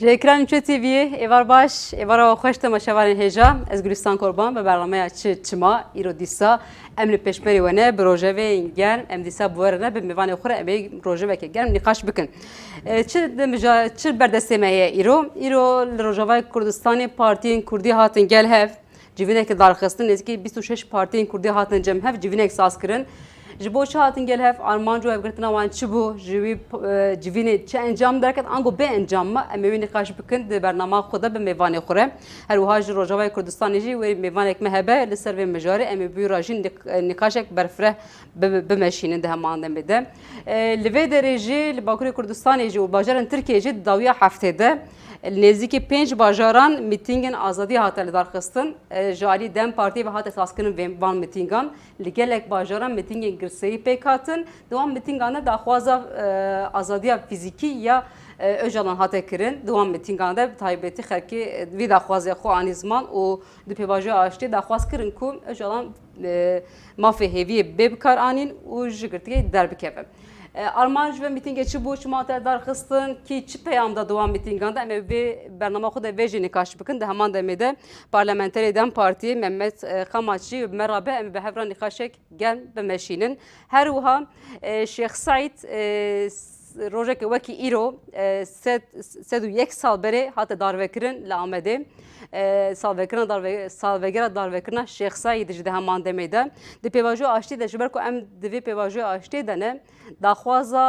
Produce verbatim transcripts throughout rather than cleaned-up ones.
Ji ekranên Çê T V'yê êvar baş, êvara we xweş temaşevanên hêja. Ez Gulistan Korban bi bernameya Çi Çima îro dîsa em li pêşberî we ne, bi rojeveyên germ em dîsa bi we re ne, bi mêvanê xwe re em ê rojeveke germ nîqaş bikin. E, çi di mija-, çi berdestê me heye îro? Îro li Rojavayê Kurdistanê partiyên Kurdî hatin gel hev. Civîneke darxistin, nêzîkî bîst û şeş partiyên Kurdî hatin cem hev, civînek saz kirin. Ji bo çi hatin gel hev, armanc û hevgirtina wan çi bû? Ji wî, e, civînê çi encam derket, ango bê encam ma? Em ê wê nîqaş bikin di bernama xwe de bi mêvanê xwe re. Her wiha ji Rojavayê Kurdistanê jî wê mêvanek me hebe li ser vê mijarê, em ê bi wî re jî nîq-, nîqaşek berfireh bi-, bimeşînin di heman demê de. E, li vê derê jî li Bakurê Kurdistanê jî û bajarên Tirkiyê jî di dawiya heftê de li nêzîkî pênc bajaran mîtîngên azadiyê hate lidarxistin. E, ji alî DEM Partiyê ve hate sazkirin vê-, van mîtîngan. Li gelek bajaran mîtîngên girseyî pêk hatin. Di wan mîtîngan de daxwaza, e, azadiya fîzîkî ya, e, Ocalan hate kirin. Di wan mîtîngan de bi taybetî xelkê, e, vî daxwazê xwe anî ziman û di pêvajoya aştiyê daxwaz kirin ku Ocalan, e, mafê hêviyê bê bikaranîn û ji girtiyê derbikeve. E, armanc ji vê mîtîngê çi bû, çima te darxistin, kî çi peyam da di wan mîtîngan de? Em ê vê bernama xwe de vê jî nîqaş bikin. Di heman demê de parlamenterê DEM Partiyê Mehmet, e, Xamaçî bi me re be, em ê bi hev re nîqaşek germ bimeşînin. Her wiha, e, Şêx Seîd, e, s-, rojeke wekî îro, e, sed, sed û yek sal berê hate darvekirin li Amedê. E, salvekirina darve-, salvegera darvekirina Şêx Seîd jî di heman demê de. Di pêvajoya aştiyê de, ji ber ku em di vê pêvajoya aştiyê de ne, daxwaza,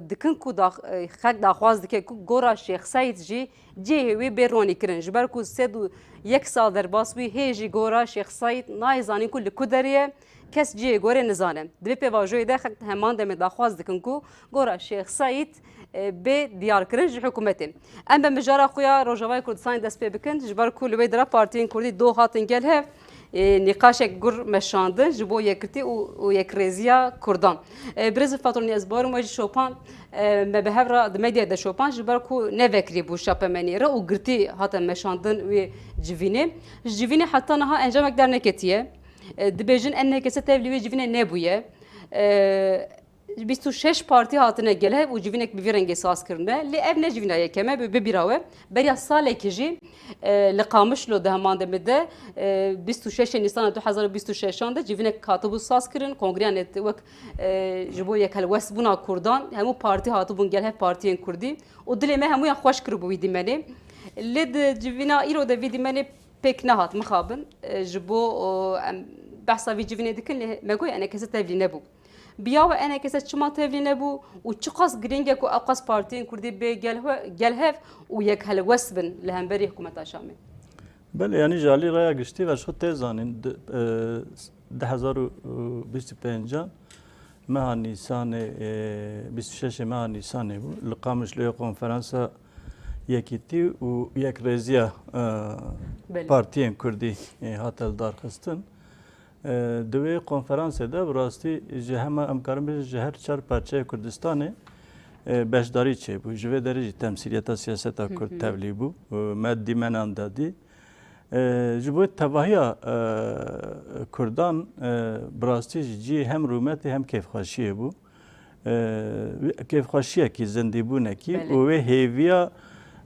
e, dikin ku dax-, e, xelk daxwaz dike ku gora Şêx Seîd jî cihê wî bê ronîkirin. Ji ber ku sed û yek sal derbas bû, hê jî gora Şêx Seîd nayê zanîn ku li ku derê ye, kes cihê gorê nizane. Di vê pêvajoyê de xelk heman demê daxwaz dikin ku gora Şêx Seîd, e, bê diyarkirin ji hikûmetê. Em bi mijara xwe ya Rojavayê Kurdistanê dest pê bikin, ji ber ku li wê dira partiyên Kurdî do hatin gel hev, e, nîqaşek gur meşandin ji bo yekitî û, û yekrêziya Kurdan. E, Birêz Fatronî, ez bawerim we jî şopan, e, me bi hev re di medyayê de şopan, ji ber ku ne vekirî bû çapemenî re û girtî hate meşandin wê civînê. Ji civînê heta niha encamek derneketiye. E, dibêjin enekese tevlî wê civînê nebûye. E, bîst û şeş partî hatine gel hev û civînek bi vî rengê saz kirine. Lê ev ne civîna yekem e, bi, bi bîra we. Beriya salekî jî, e, li Qamişlo di heman demê de, e, bîst û şeşê Nîsana du hezar û bîst û şeşan de civînek hatibû saz kirin. Kongreyan wek, e, ji bo yekhelwestbûna Kurdan, hemû partî hatibûn gel hev, partiyên Kurdî. Û dilê me hemûyan xweş kiribû wî dîmenê. Lê di civîna îro de vî dîmenê pêk nehat mixabin, e, ji bo, o, em behsa vî civînê dikin, lê me got enekese tevlî nebû. Bi ya we enekese çima tevlî nebû û çiqas girîng e ku ewqas partiyên Kurdî bê gel hwe-, gel hev û yekhelwest bin li hemberî hikûmeta Şamê? Belê, yanî ji alî raya giştî ve ji xwe tê zanîn, di, e, du hezar û bîst û pêncan meha Nîsanê, e, bîst û şeşê meha Nîsanê bû. Li Qamişloyê konferansa Yekîtî û Yekrêziya, e, Belê. Partiyên Kurdî, e, hate lidarxistin. E, di wê konferansê de bi rastî ji hema, em karin bêjin, ji her çar parçeyê Kurdistanê, e, beşdarî çêbû. Ji vê derê jî temsîliyeta siyaseta Kurd Hı hı. tevlî bû. E, me dîmenan de dî. E, ji bo tevahiya, e, Kurdan, e, bi rastî jî cihê hem rûmetê hem kêfxweşiyê bû. E, kêfxweşiyekî, zindîbûnekî Belê. û wê hêviya,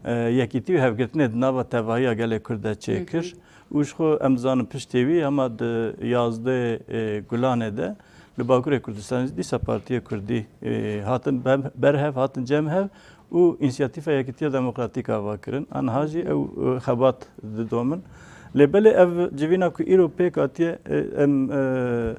e, yekîtî û hevgirtinê di nava tevahiya gelê Kurd de çêkir. Hı hı. Û ji xwe em dizanin piştê wî hema di yazdeh, e, Gulanê de li Bakurê Kurdistanê dîsa Partiya Kurdî, e, hatin ber-, berhev, hatin cem hev û Însiyatîfa Yekîtiya Demokratîk ava kirin. Aniha jî ew, e, xebat didomin. Lê belê ev civîna ku îro pêk hatiye, e, em, e,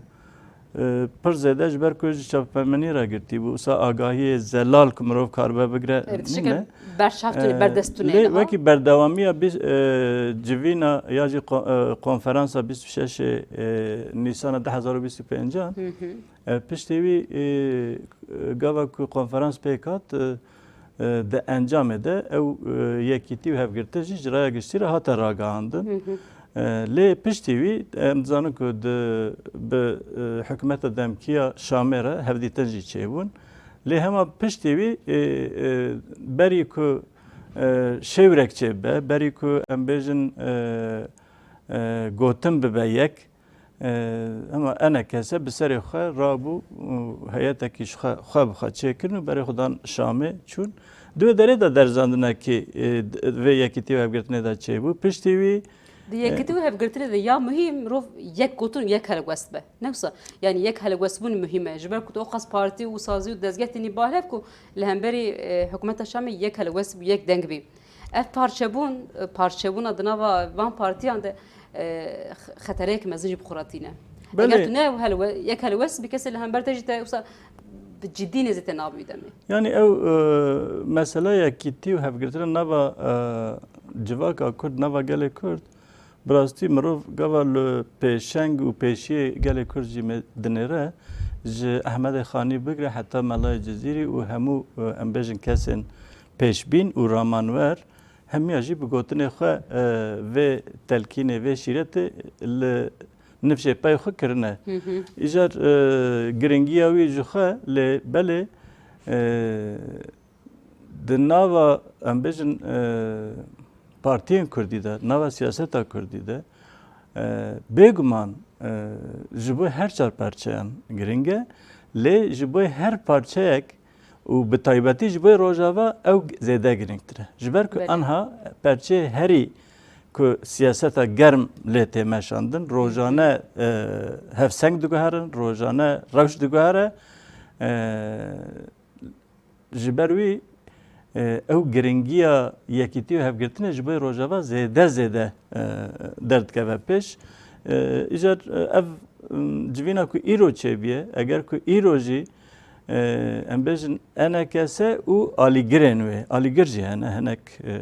e, pir zêde ji ber ku ji çapemenî re girtî bû, wisa agahiyê zelal ku mirov karibe bigre Evet, nîne. şekil berçavtûnê, E, berdestûnê lê niha. wekî berdewamiya bîst, e, civîna ya jî ko-, e, konferansa bîst û şeşê, e, Nîsana du hezar û bîst û pêncan, Hı hı. e, piştî wî, e, gava ku konferans pêk hat, e, e, di encamê de ew, e, yekîtî û hevgirtin jî ji raya giştî re hate ragihandin. Hı hı. E, lê piştî wî em dizanin ku di, bi, e, hikûmeta demkî ya Şamê re hevdîtin jî çêbûn. Lê hema piştî wî, e, e, berî ku, e, şêwrek çêbibe, berî ku em bêjin, e, e, gotin bibe yek, E, hema E N K S bi serê xwe rabû û heyetekî ji xwe, xwe bi xwe çêkirin û berê xwe dan Şamê çûn. Di wê derê de derzandinekî, e, vê yekîtî û hevgirtinê de çêbû. Piştî wî, Di yekîtî û hevgirtinê de ya muhîm mirov yek gotin û yek helwest be. Ne wisa, yanî yek helwestbûn muhîm e. Ji ber ku tu ew qas partî û sazî û dezgeh tênî ba hev ku li hemberî, e, hikûmeta Şamê yek helwest bû, yek deng bî. Ev parçebûn, e, parçebûna di nava van partiyan de, e, x-, xetereyek mezin jî bi xwe re tîne. Belê. Eger tu ne ew helwe-, yek helwest bî, kesê li hember te jî te wisa bi cidî nêzî te nabî demê. Yanî ew, e, mesela yekîtî û hevgirtina nava, e, civaka Kurd, nava gelê Kurd, bi rastî mirov gava li pêşeng û pêşiyê gelê Kurd jî me dinêre, ji Ehmedê Xanî bigire heta Melayê Cizîrî û hemû, e, em bêjin kesên pêşbîn û ramanwer, hemiya jî bi gotinê xwe, e, vê telkînê, vê şîretê li nifşê pey xwe kirine. Hı hı. Îcar, e, giringiya wî ji xwe lê belê, e, di nava, em bêjin, e, partiyên Kurdî de, nava siyaseta Kurdî de, e, bêguman, e, ji bo her çar parçeyan giring e, lê ji bo her parçeyek û bi taybetî ji bo Rojava ew zêde girîngtir e. Ji ber ku Belê. anha perçeyê herî ku siyaseta germ lê tê meşandin, rojane, e, hevseng diguherin, rojane rewş diguhere. E, ji ber wî, e, ew giringiya yekîtî û hevgirtinê ji bo Rojava zêde zêde, e, derdikeve pêş. E, îcar, e, ev, m, civîna ku îro çêbûye, eger ku îro jî, e, em bêjin E N K S û alîgirên wê, alîgir jî hene, hinek, e,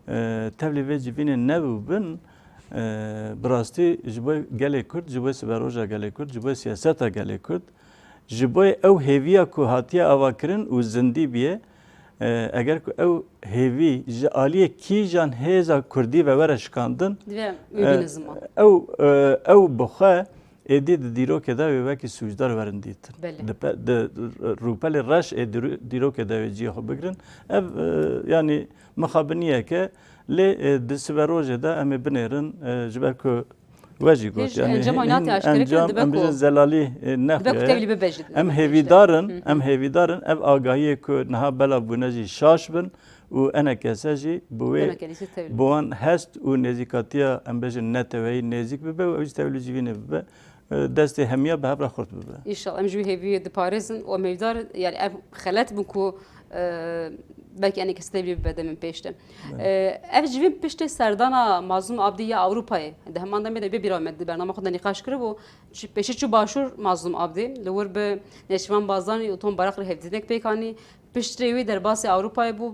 e, tevlî vê civînê nebûbin, e, bi rastî ji bo gelê Kurd, ji bo siberoja gelê Kurd, ji bo siyaseta gelê Kurd, ji bo ew hêviya ku hatiye avakirin û zindî bûye, e, eger ku ew hêvî ji aliyê kîjan hêza Kurdî ve were şikandin, Divê e, mîbîne ziman. ew, e, ew bi xwe êdî di dîrokê de wê wekî sûcdar werin dîtin. Belê. Di pe-, di rûpelê reş ê dîro-, dîrokê de wê cihê xwe bigirin. Ev, e, yanî mixabiniyek e, lê, e, di siberojê de em ê binêrin, e, ji ber ku we jî got, Hêj yanî encama hîn, hîn nate aşkere kirin, encam, dibe em ku, bêjin zelalî, e, dibe ku nexuye. tevlî bibejit. Em hêvîdar in, Hı hı. em hêvîdar in ev agahiyê ku niha bela bûne jî şaş bin û E N K S jî bi wê, E N K S tevlî. bi wan hest û nêzîkatiya, em bêjin, neteweyî nêzîk bibe û ew jî tevlî civînê bibe. E, destê hemiya bi hev re xurt bibe. Înşallah. Em ji wî hêviyê diparêzin û em hêvdar in, yanî ev xelet bûn ku, e, belkî E N K S tevlî bibe demên pêş de. Evet. E, ev civîn piştê serdana Mazlûm Abdî ya Ewropayê, di heman demê de bê bîra me di bernama xwe de nîqaş kiribû, çi-, pêşî çû Başûr Mazlûm Abdî, li wir bi Nêçîrvan Barzanî û Tom Barak re hevdîtinek pêk anî, piştrê wî derbasî Ewropayê bû,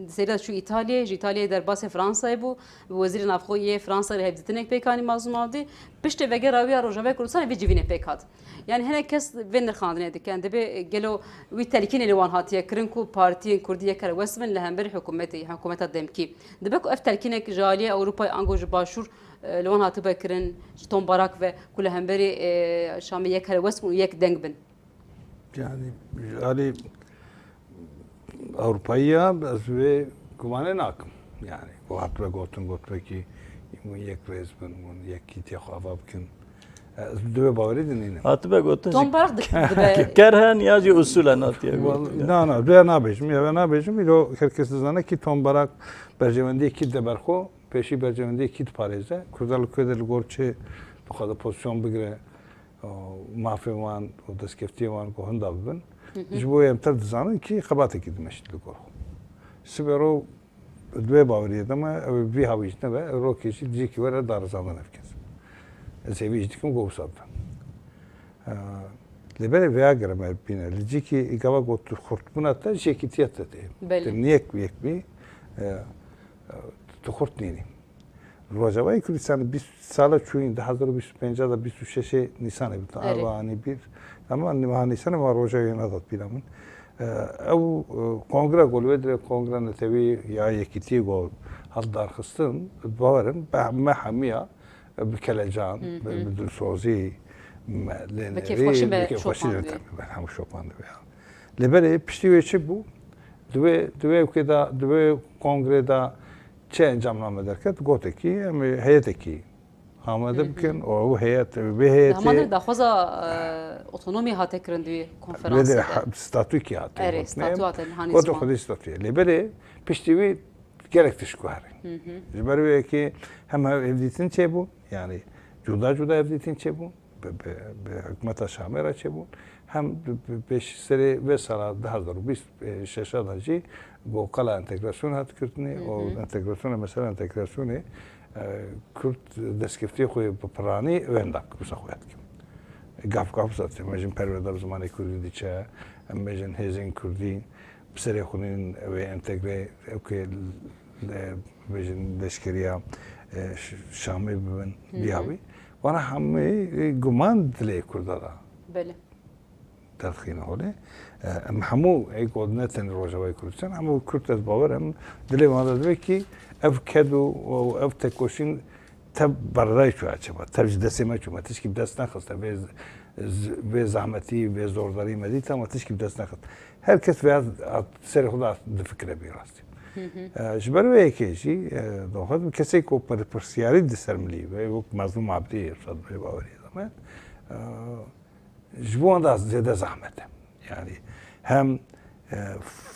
serî de çû Îtalyayê, ji Îtalyayê derbasê Fransayê bû, bi Wezîrê Navxwe yê Fransayê re hevdîtinek pêk anî Mazlûm Abdî, piştê vegera wî ya Rojavayê Kurdistanê vê civînê pêk hat. Yanî hinek kes vê nirxandinê dikin, dibê gelo wî telkînê li wan hatiye kirin ku partiyên Kurdî yek helwest bin li hemberî hikûmetê, hikûmeta demkî. Dibe ku ev telkînek ji aliyê Ewropayê ango ji Başûr, e, li wan hatibe kirin, ji Tom Barak ve ku li hemberî, e, Şamê yek helwest bin û yek deng bin. Yani, ji alî Ewropayî ya, ez vê gumanê nakim. Yani, ku hatibe gotin, gotibekî hûn yek rêz bin, hûn yekîtiya xwe ava bikin. Ez di vê bawerî de nînim. Hatibe gotin jî Tom Barak dik-, dibe kerhen ya jî usulen hatiye gotin. Wal-, na, na, vê nabêjim, ya vê nabêjim, îro her kes dizane kî Tom Barak berjewendiyê kî de berxwe, pêşî berjewendiyê kî diparêze. Kurda li ku de li gor çi dixwaze pozisyon bigire, û mafê wan û destkeftiyê wan ku hinda bibin. Hı hı. Ji bo em tev dizanin kî xebatekî dimeşît li gor xwe. Sibê ro di wê baweriyê de me, ew vî hawî jî nebe, ew rokê jî cîkî were darizandin ev kes. Ez hêvî jî dikim ku wisa bibe. Ee, lê berê vêya gere me bîne. Li cîkî î gava got tu xurtbûna te, ji yekîtiya te tê. Belê. Tu niyek yek bî, e, e, tu xurt nînî. Rojavayê Kurdistanê bîst sala çûyîn, du hezar û bîst û pênc de bîst û şeşê Nîsanê bi Erê. Ava anî bîr. Ama niha Nîsanê ma roja wê nedat bîra min. E, ew, e, kongre ku li wê dirê kongre netewî ya yekîtiyê ku hat darxistin, bawerin, be-, me hemiya, e, bi kelecan, Hı bi, hı. bi dilsozî, me, lê Bi nerî, kêfxweşî me bi kêfxweşî şopandibê. Tabii, me hemû şopandibê ya. Lê berê piştî wê çi bû? Di wê, di wê ewkê de, di wê kongrê de çi encamname derket? Gotekî, em ê heyetekî amade bikin û ew heyet, vê Di heyetê heman de daxwaza e, otonomî hate kirin di wî Vê de konferansê de. ha- statûkî hate Erê, gotinê. statû hate nihanî Gotin ziman. xwedî statûyê. Lê belê piştî wî gelek tişt guherîn. Ji ber wê yekê hem hev hevdîtin çêbû, yanî cuda cuda hevdîtin çêbû, bi, bi, bi hikûmeta Şamê re çêbûn, hem bi, bi pêşî serê vê sala du hazar û bîst û şeş de jî go qala entegrasyon hat kirtinê û entegrasyona, mesela entegrasyonê, e, Kurd destkeftiyê xwe bi piranî wenda wisa xwe ya dikin. Gaf gaf zaten, em bêjin perwerde bi zimanê Kurdî diçe, em bêjin hêzên Kurdî bi serê xwe nîn wê entegre, ew ke le-, bêjin leşkeriya, e, Ş-, Şamê bibin, Hı hı. biya wî. Wana hemî, e, guman dilê Kurda da Belê. derdixîne holê. E, em hemû ê ku ne tenê Rojavayê Kurdistan, hemû Kurd ez bawer em dilê wan de dibe ki ev ked û, û ev tekoşîn tev berrayê çûya çêba, tev ji destê me çû, me tişkî bi dest nexist, vê z-, z-, vê zehmetî, vê zordarî me dît, ama tişkî bi dest nexist. Her kes vê hat, hat serê xwe de difikire bî rastî. Hı hı. E, ji ber wê yekê jî, e, doxet kesê ku berpirsiyarî di ser milî ve, wek Mazlûm Abdî, Ruşad Bey bawerî de me, e, ji bo wan de zêde zehmet e. Yanî hem, e,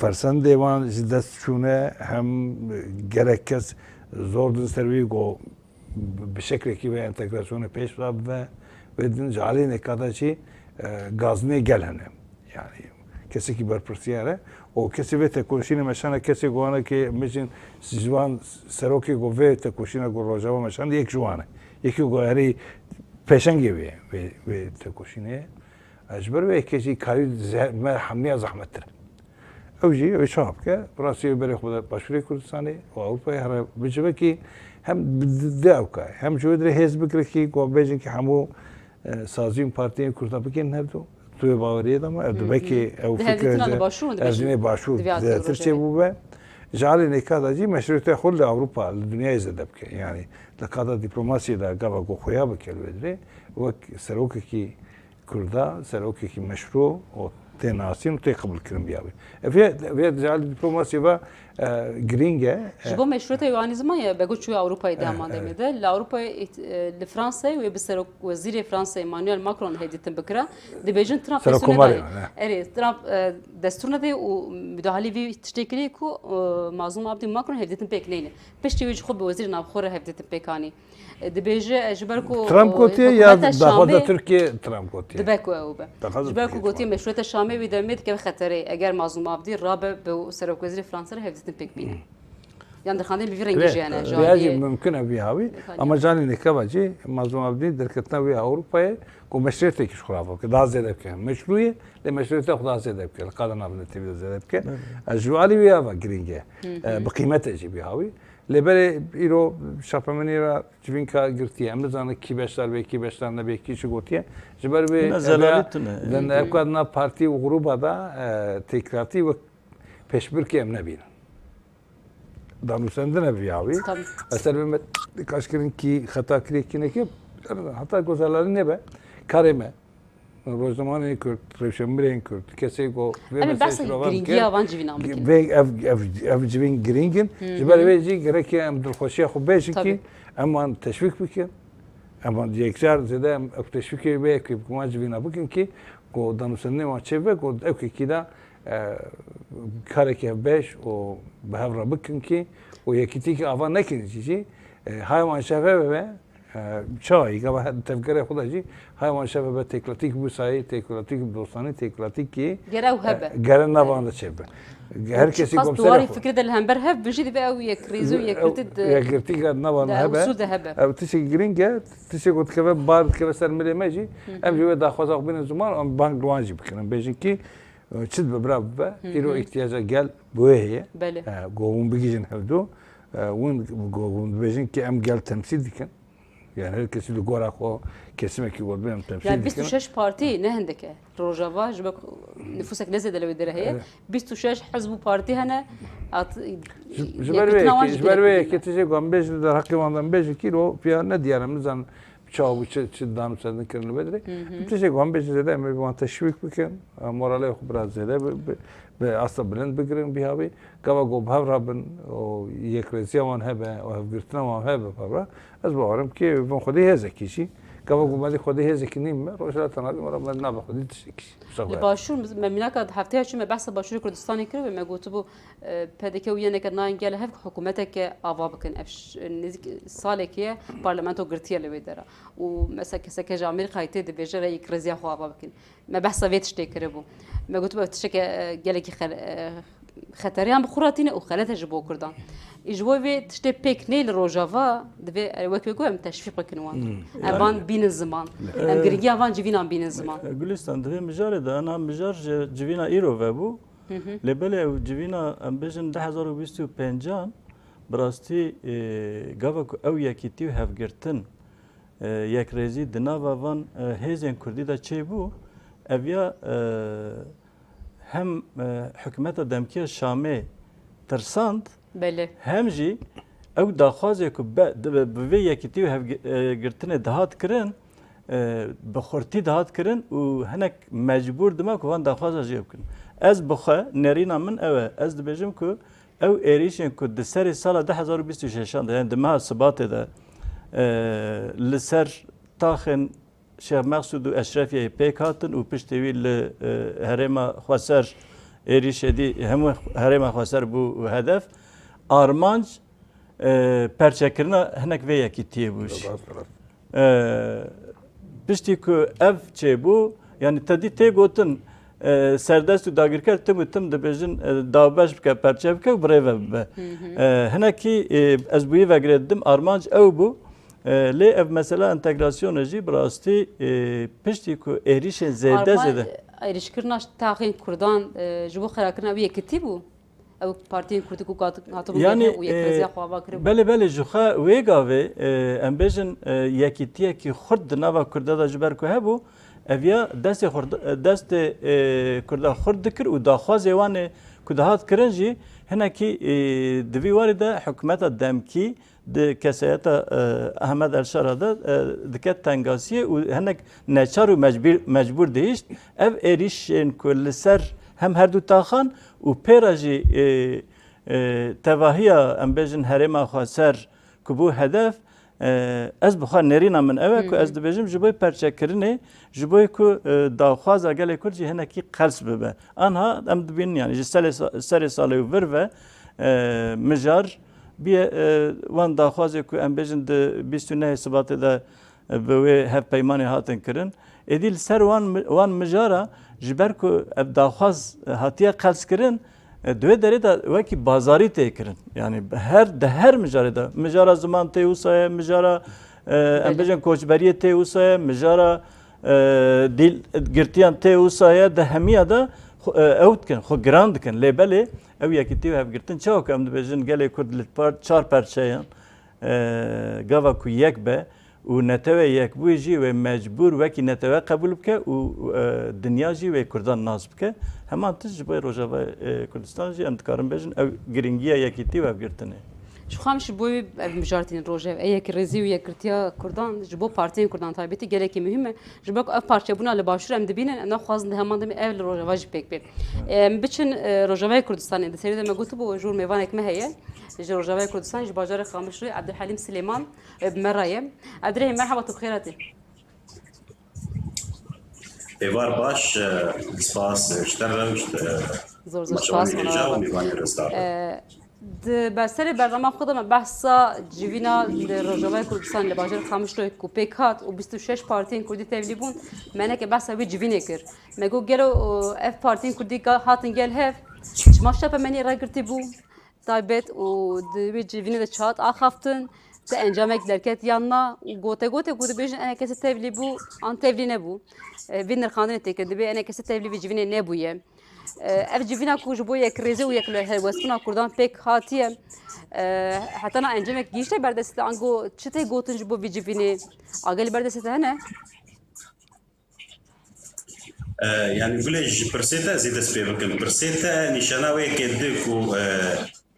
fersendê wan ji dest çûne, hem, e, gelek kes zor din ser wî ku bi şeklekî vê entegrasyonê pêş ve bibe. Wê din ji alî nêka de jî, e, gazinê gel hene. Yanî kesekî berpirsiyar e. Û kesê vê tekoşînê meşane kesê ku wane ki mijin ji wan serokê ku vê tekoşîna ku Rojava meşand yek ji wan e. Yekî ku herî pêşengê wê, wê, wê tekoşînê ye. Ji ber wê yekê jî karî ze-, me hemiya zehmettir e. Ew jî, ew çawa bike? Rastî ew berê xwe de Başûrê Kurdistanê û Ewropayê here bicive ki hem bi di-, di ewka, hem ji wê dirê hêz bigire ki, ku bêjin ki hemû, e, saziyên partiyên Kurda bikin hevdu. Tu wê baweriyê de me, ev Hı hı. dibekê, ew Di fikre hevdîtina de, de Başûr, dibêjin. hevdînê Başûr Di vê zêdetir rojê de. çêbûbe. Ji alî nêka de jî meşrûyetê xwe li Ewropa, li dinyayê zêde bike. Yanî li qada dîplomasiyê de gava ku xuya bike li wê dirê, wek serokekî Kurda, serokekî meşrû û tê nasîn û tê qebûlkirin biya wî. Ev yê, ev yê di alî dîplomasiyê ve, e, girîng e. Ji bo meşrûyeta wî anî ziman ye, be got çûye Ewropayê di Eh, heman eh. demê de. Li Ewropayê, e, li Fransayê wê bi serok wezîrê Fransayê Emmanuel Macron hevdîtin bikira. Dibêjin Trump Serok destûr Komarê nedayê. ne? Erê, Trump, e, destûr nedayê û müdahalî vî tiştê kirî ku, e, Mazlûm Abdî Macron hevdîtin pêk neyne. Piştî wî ji xwe bi wezîrê navxwe re hevdîtin pêk anî. Dibêje, ji ber ku, Trump gotiye ya hikûmeta daxwaza Şamê Tirkiye Trump gotiye? Dibe ku ew be. Daxwaza Ji ber ku Tirkiye gotiye Trump. meşrûyeta Şamê wî demê dikeve xeterê. Eger Mazlûm Abdî rabe bi serokwezîrê Fransa re hevdîtin pêk bîne. Yan derxandê bi vî rengî Ve-, jî hene, ji veya aliyê jî mümkün e vî hawî, Haliye. ama canî nêkeva jî Mazlûm Abdî derketina wî Ewropayê ku meşrûyetekî ji xwe re bike, daha zêde bike. Meşrû ye, lê meşrûyeta xwe daha zêde bike. Li qada navnetewî de zêde bike. Evet. Ez ji alî wî ava girîng e. Hı hı. E, bi qîmet e jî vî hawî. Lê berê îro şapemenî re civînka girtiye. Em nizanin kî beşdar bê, kî beşdar nebê, kî çi gotiye. Ji ber wê Hûn ez zelalî tune. din ewka dina partî û grûba da, e, têkilatî wek pêşbirkê em nebînin. Danûstendin e vî awî. Tabii. Ez ser vê me nîqaş kirin kî xeta kiriye kî neke, heta ku zelalî nebe. Karê me. Rojnamevanên Kurd, rewşenbirên Kurd, kesê ku vê Em ê meselê behsa şirove girîngiya bike, van civînan bikin. vê ev, ev, ev civîn girîng in. Hı Ji ber hı. vê jî gerek em dilxweşiya xwe bêjin Tabii. ki em wan teşwîk bikin. Em wan yekcar zêde em ev teşwîkê wê yekê bi wan civîna bikin ki ku danûstendinê wan çêbibe ku ew kekî de, e, karekî hevbeş û bi hev re bikin ki û yekîtîkî ava nekin jî jî, e, hay wan şeve ve E, çawa yî, gava he-, tevgerê xwe de jî, hay wan şeve be têkilatîk bi sayê, têkilatîk bi dostanî, têkilatîk ki, Gere ew hebe. e, gere nava de çêbe. Her kesî Çiqas kom serê duwarî xwe. fikri de li hember hev bijî dibe ew yekrêzî û Ew yekgirtî de, yekgirtî de nava de hebe. usul de hebe. Ew tiştê girîng e, tiştê ku dikeve, bar dikeve ser milê me jî, Hı hı. em jî wê daxwaza xwe bînin ziman, em bang li wan jî bikin. Em bêjin ki, e, çi dibe bira bibe, Hı îro hı. îhtiyaca gel bi wê heye. Belê. E, ku hûn bigihîjin hevdu, e, hûn, ku hûn dibêjin ki em gel temsîl dikin. Yani her kesî li gora xwe kesimekî we bê em temsîl Yani dikin. bîst û şeş partî ne hindek e. Rojava ji ber ku nifûsek ne zêde li wê derê heye. Evet. Bîst û şeş hizb û partî hene. Hat, Ji, ji ber yekî wê tina wan yekê, jî ji ber wê gelek yekê girîng e. tiştê ku em bêjin derheqê wan de em bêjin kî lo piya ne diyar em nizanin çawa bû, çi, çi danûsendin kirin li vê derê. Hı hı. Tiştê ku em bêjin zêde em ê wan teşwîk bikin, e, moralê xwe biraz zêde bi, bi, bi asta bilind bigirin, bîha bî. Gava ku bi hev re bin û yekrêziya wan hebe û hevgirtina wan hebe bi hev re, ez bawerim ki bin xwedî hêzekî jî. Gava ku me dî xwedî hêzekî nîn me, Rojhilata Navîn were me nabe xwedî tiştekî jî. Li Başûr, me mînaka hefteya çû me behsa Başûrê Kurdistanê kir, me gotibû, e, P D K û Y N K nayên gel hev hikûmeteke ava bikin. Ev ş-, nêzîk salekê ye parlamento girtiye li wê dera. Û mesela keseke ji Amerîkayê tê dibêje re yekrêziya xwe ava bikin. Me behsa vê tiştê kiribû. Me gotibû ev tişteke, e, gelekî xel-, e, xeteriyan bi xwe re tîne û xelet e ji bo Kurdan. Î ji bo vê tiştê pêk neyê li Rojava, divê, e, wek wê got em teşvîq bikin wan. Hmm. Em Yani van bînin ziman. Em Ee, girîngiya van civînan bînin ziman. Gulistan, di vê mijarê de, ana mijar ji civîna îro vebû. Hı hı. Lê belê ew civîna, em bêjin, du hezar û bîst û pêncan, bi rastî, e, gava ku ew yekîtî û hevgirtin, e, yekrêzî di nava van, e, hêzên kurdî de çêbû, ev ya, e, hem, e, hikûmeta demkî ya Şamê tirsand, Belê. hem jî ew daxwazê ku be-, di-, bi vê yekîtî û hevgi-, e, girtinê dihat kirin, e, bi xurtî dihat kirin û hinek mecbûr dima ku van daxwaza jê bikin. Ez bi xwe, nêrîna min ew e, ez dibêjim ku ew êrîşên ku di serê sala du hezar û bîst û şeşan de, yani di meha Sibatê de, e, li ser taxên Şêx Meqsûd û Eşrefiyeyê pêk hatin û piştî wî li, e, herêma xweser êrîşê dî hemû herêma xweser bû hedef. Armanc, e, perçekirina hinek vê yekîtiyê bû jî. Rast, rast. E, piştî ku ev çêbû, yani te dî tê gotin, e, serdest û dagirker tim û tim dibêjin, e, dawbeş bike, perçe bike û bi rê ve bibe. Hı hı. E, hinekî, e, ez bi wî ve girê didim, armanc ew bû. E, lê ev mesela entegrasyonê jî bi rastî, e, piştî ku êrîşên zêde Arma-, zêde. Êrîşkirina taxên Kurdan, e, ji bo xerakirina wî yekitî bû? Ew partiyên Kurdî ku gat-, hatibû Yani, geriya û e, yekrêziya xwe ava kiribû. Belê, belê, ji xwe wê gavê, e, em bêjin, e, yekîtiyekî xurt di nava Kurda de ji ber ku hebû, ev ya destê xurt-, destê, e, Kurda xurt dikir û daxwazê wan ê ku dihat kirin jî hinekî, e, di vî warî de hikûmeta demkî di kesayeta, e, Ahmed El Şara de, e, dike tengasiyê û hinek neçar û mecbîr, mecbûr dihişt. Ev êrîşên ku li ser hem her du taxan û pê re jî, e, e, tevahiya, em bêjin, herêma xweser ku bû hedef, e, ez bi xwe nêrîna min ew e ku Hı hı. ez dibêjim ji bo perçekirinê, ji bo ku, e, daxwaza gelê Kurd jî hinekî qels bibe. Anha em dibînin, yani ji serê sa-, serê salê û vir ve, e, mijar bîye, e, wan daxwazê ku em bêjin di bîst û nehê Sibatê de, e, bi wê hevpeymanê hatin kirin. Êdî li ser wan mi-, wan mijara ji ber ku ev daxwaz, e, hatiye qels kirin, e, di wê derê de wekî bazarî tê kirin. Yani her, di her mijarê de, mijara ziman tê wisa ye, mijara, e, em Belê. bêjin koçberiyê tê wisa ye, mijara, e, dîl girtiyan tê wisa ye, di hemiya de xwe, e, ew dikin, xwe giran dikin. Lê belê ew yekîtî û hevgirtin çawa ku em dibêjin gelê Kurd li par-, çar perçeyan, e, gava ku yek be û netewe yekbûyî jî wê mecbûr wekî netewe qebûl bike û, e, dinya jî wê Kurdan nas bike. Heman tişt ji bo Rojava, e, Kurdistan jî em dikarin bêjin ew girîngiya yekîtî û hevgirtinê. Ji xwe em ji bo wî ev mijar tînin rojeve. Ê yekrêzî û yekgirtiya Kurdan ji bo partiyên Kurdan taybetî gelekî muhîm e. Ji bo ku ev parçebûna li Başûr em dibînin, em naxwazin di heman demê ev li Rojava jî pêk bê. Em biçin, e, Rojavayê Kurdistanê. Di serî de me gotibû, jor mêvanek me heye. Ji Rojavayê Kurdistanê, ji bajarê Qamişloyê, Ebdulhelîm Silêman, e, bi me re ye. Ebdulhelîm, merhaba, tu bi xêr hatî. Êvar baş, e, spas, e, ji te re, ji te, Zor, zor maçawanê spas, hêja û merhaba. Mêvanê rizgar. E, Di berserê bernama xwe de me behsa civîna li Rojavayê Kurdistan li bajarê Qamişloyê ku pêk hat û bîst û şeş partiyên Kurdî tevlî bûn, me hinekê behsa wî civînê kir. Me got gelo, o, ev partiyên Kurdî ga-, hatin gel hev, çima çapemeniyê ragirtî bû taybet û di wî civînê de çi hat axaftin, ti encamek derket yan na û gote gote ku dibêjin enekese tevlî bû an tevlî nebû. E, vê nirxandinê tê kirin, dibê enekese tevlî vî civînê nebûye. E, ev civîna ku ji bo yekrêzî û yekhelwestina Kurdan pêk hatiye, e, heta na encemek gihîşte ber destê te, ango çi tê gotin ji bo vî civînê? Agahî li ber destê te hene? E, yani gulê ji pirsê te ez ê dest pê bikim. Pirsê te nîşana wê yekê dide ku, e,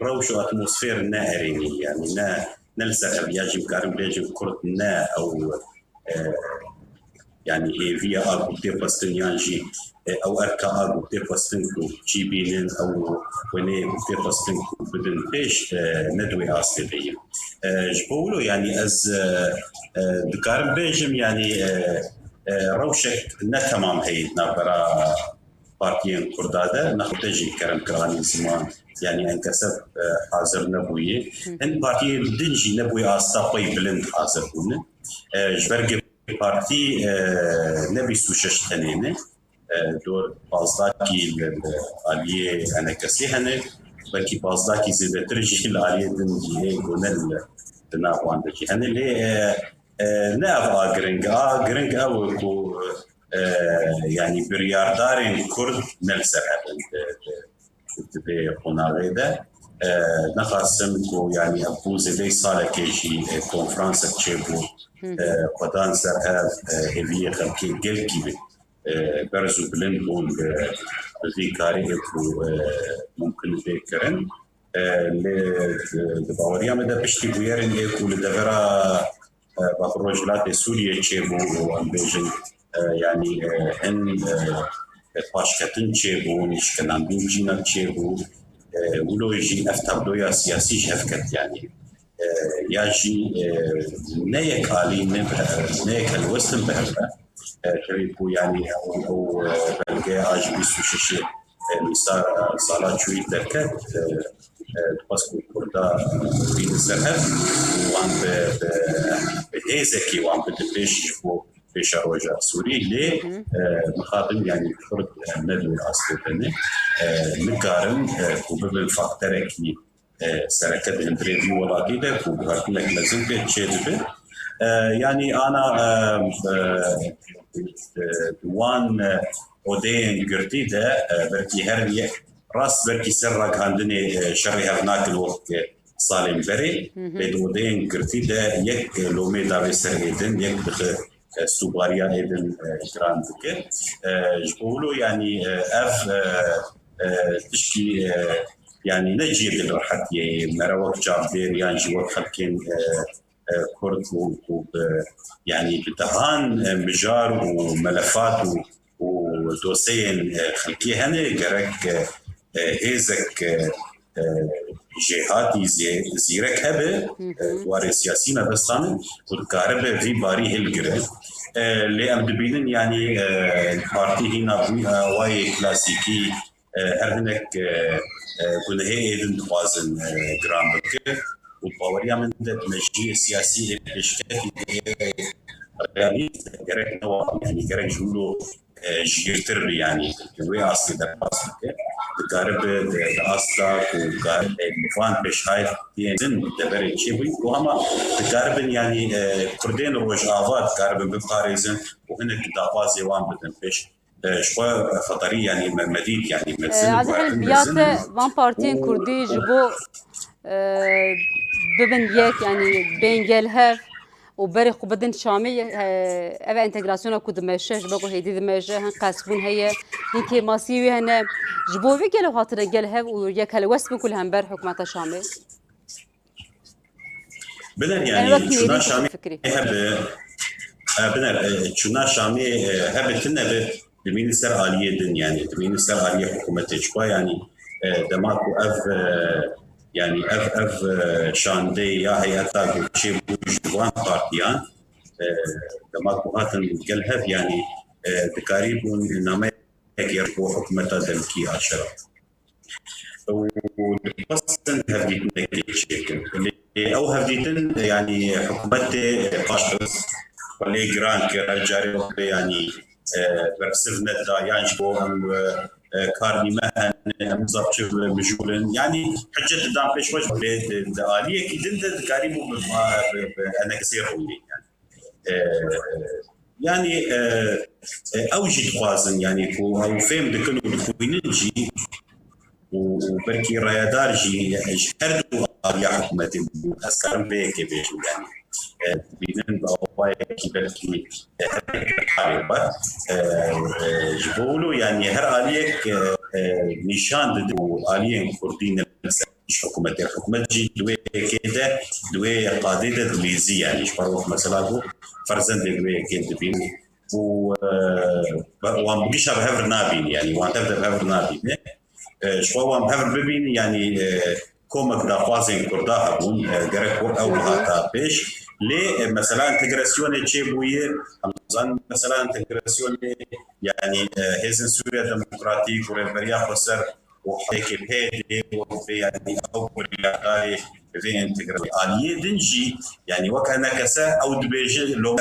rewş û atmosfêr ne erênî, yani ne, ne li ser ev ya jî em karin bêjin Kurd ne ew, e, yanî hêviya a ku tê xwestin yan jî, e, ew erka a ku tê xwestin ku çî bînin, ew wêneyê ku tê xwestin ku bidin pêş, e, ne di wê astê de ye. E, ji bo wilo, yanî ez, e, e, dikarim bêjim, yanî, e, e, rewşek ne temam heye di navbera partiyên Kurda de, nexwe te jî kerem kir anî ziman, yanî enkesef, e, hazir nebûye. Hin partiyên din jî ne bi wê asta xwe yî bilind hazir bûne. E, ji ber ku partî, e, ne bîst û şeş tenê ne, e, dor pazdahkî li, li aliyê Enekesê hene, belkî pazdahkî zêdetir jî li aliyê din cihê ku ne li, li nav wan de jî hene. Lê, e, e, ne ev a giring. A giring ew e ku, e, yanî biryardarên Kurd ne li ser hev in di, di, di vê qonaxê de. E, nexasim ku, yanî ev bû zêdeyî salekê jî, e, konferansek çêbû, e, xwedan ser hev, e, hêviyê xelkê gelkî bi, e, berz û bilind bûn bi, bi vî karê ku, e, mumkin bê kirin. E, lê, e, di baweriya me de piştî bûyerên ê ku li devera, e, Bakur Rojhilatê Sûriyê çêbû û em bêjin, e, yanî, e, hin, e, paşketin çêbûn, şikelandin cîna çêbû, e, wilo jî ev tabloya siyasî ji hev ket, yanî, e, ya jî, e, ne yek alî, ne bi, ne yek helwestin bi hev re. E, tevî ku, yanî, ew, ew, e, belgeya a ji bîst û şeşê, e, Nîsar, e, sala çûyî derket, e, e, dixwest ku Kurda, e, bînin ser hev û wan bi, bi, bi hêzekî wan bidin pêş ji bo pêşeroja Sûrî. Lê, e, mixabin, yanî Kurd, e, ne di wê astê de ne. E, nikarin, e, ku bibin fakterekî, e, sereke di hundirê vî welatî de ku guhertinek mezin pê çêdibe. E, yanî ana, e, e, e, di wan, e, odeyên girtî de, e, belkî her yek rast belkî ser ragihandinê, e, şerê hev nakin wek, e, salên berê. Lê di odeyên girtî de yek, e, lomê davê ser êdin, yek dixe, e, sûbariya êdin, e, giran dike. E, ji bo wilo, yanî, e, ev, e, e, tişkî, e, yanî ne cihê dilrehetiyê ye, mere wek çavdêr yan jî wek xelkên, e, e, Kurd û, û bi, yanî bi dehan, e, mijar û melefat û, û dosyeyên, e, xelkê hene, gerek, e, e, hêzek, e, e, jêhatî zê-, zîrek hebe, e, di warê siyasî mebestan e, ku dikaribe vî barî hilgire. E, lê em dibînin, yanî, e, partî hîna bû, e, awayê klasîkî, e, her hinek, e, e, gunehê êdin dixwazin, e, giran bike û baweriya min de di mejiyê siyasî ê pêşketî de realîst gerek ne wa, yanî gerek ji wilo, e, jîrtir bi, yanî di wê astê derbas bike. Dikaribe di, di asta ku karibe van pêşhaytiyên din deverê çêbûyî ku hema dikaribin, yanî, e, Kurdên Rojava dikaribin biparêzin û hinek daxwazê wan bidin pêş. E, ji xwe xeterî, yanî me, me dît, yanî mezin, e, ez herim guhertin mezin. Van partiyên kurdî ji bo, e, bibin yek, yanî bên gel hev û berê xwe bidin Şamê, e, ev entegrasyona ku dimeşe, ji bo ku hêdî dimeşe, hin qesbûn heye, hin kêmasî wî hene. Ji bo vê gelo hatine gel hev û yek helwest bin ku li hember hikûmeta Şamê? Biner, yanî çûna Şamê hebe, e, biner, e, çûna Şamê, e, hebe tune be, dimînin ser aliyê din, yanî dimînin ser aliyê hikûmetê. Çiqa, yanî, e, dema ku ev, e, yanî ev, ev, e, şandeyê ya heyeta ku çêbû ji van partiyan, e, dema ku hatin gel hev, yanî, e, dikarîbûn nameyekê ji bo hikûmeta demkî aşera û dixwestin hevdîtinekê çêkin. Lê ew hevdîtin, yanî hikûmetê paş xist, xwe lê giran kir, her carê wek bê, yanî, e, bersiv neda, yan ji bo em, e, e, kar nîme hene, em zaf çi mijûl in. Yanî hicet didan pêş xwe, lê di, di aliyekî din de dikarîbû bi, bi, bi enekesê rûnê, yanî. E, yanî, e, e, ew jî dixwazin, yanî ku ew fêm dikin û dixwînin jî û, û belkî rayedar jî ji her du aliya hikûmetê bû. Ez karim vê yekê bêjim, yanî, e, dibînin bi awayekî belkî, e, her yek xalê xwe, e, e, ji bo wilo, yanî her aliyek, e, e, nîşan dide û aliyên kurdî ne li ser ji hikûmetê. Hikûmet jî di wê yekê de, di wê qadê de dilîzî, yanî ji ber wek mesela ku ferzendê di wê yekê dibîn û, e, be-, wan bi gişa bi hev re nabîne, yanî wan tev de bi hev re nabîne. E, ji xwe wan bi hev re bibîne, yanî, e, komek daxwazên Kurda hebûn, e, gerek ku ew bihata pêş. Lê, e, mesela entegrasyonê çêbûye, em zanin mesela entegrasyonê, yanî, e, Hêzên Sûriya Demokratîk û Rêveberiya Xweser û H D K P D wek vê, yanî ew biryardarê vê entegrasyonê. Aliyê din jî, yanî wek enekese ew dibêje lo,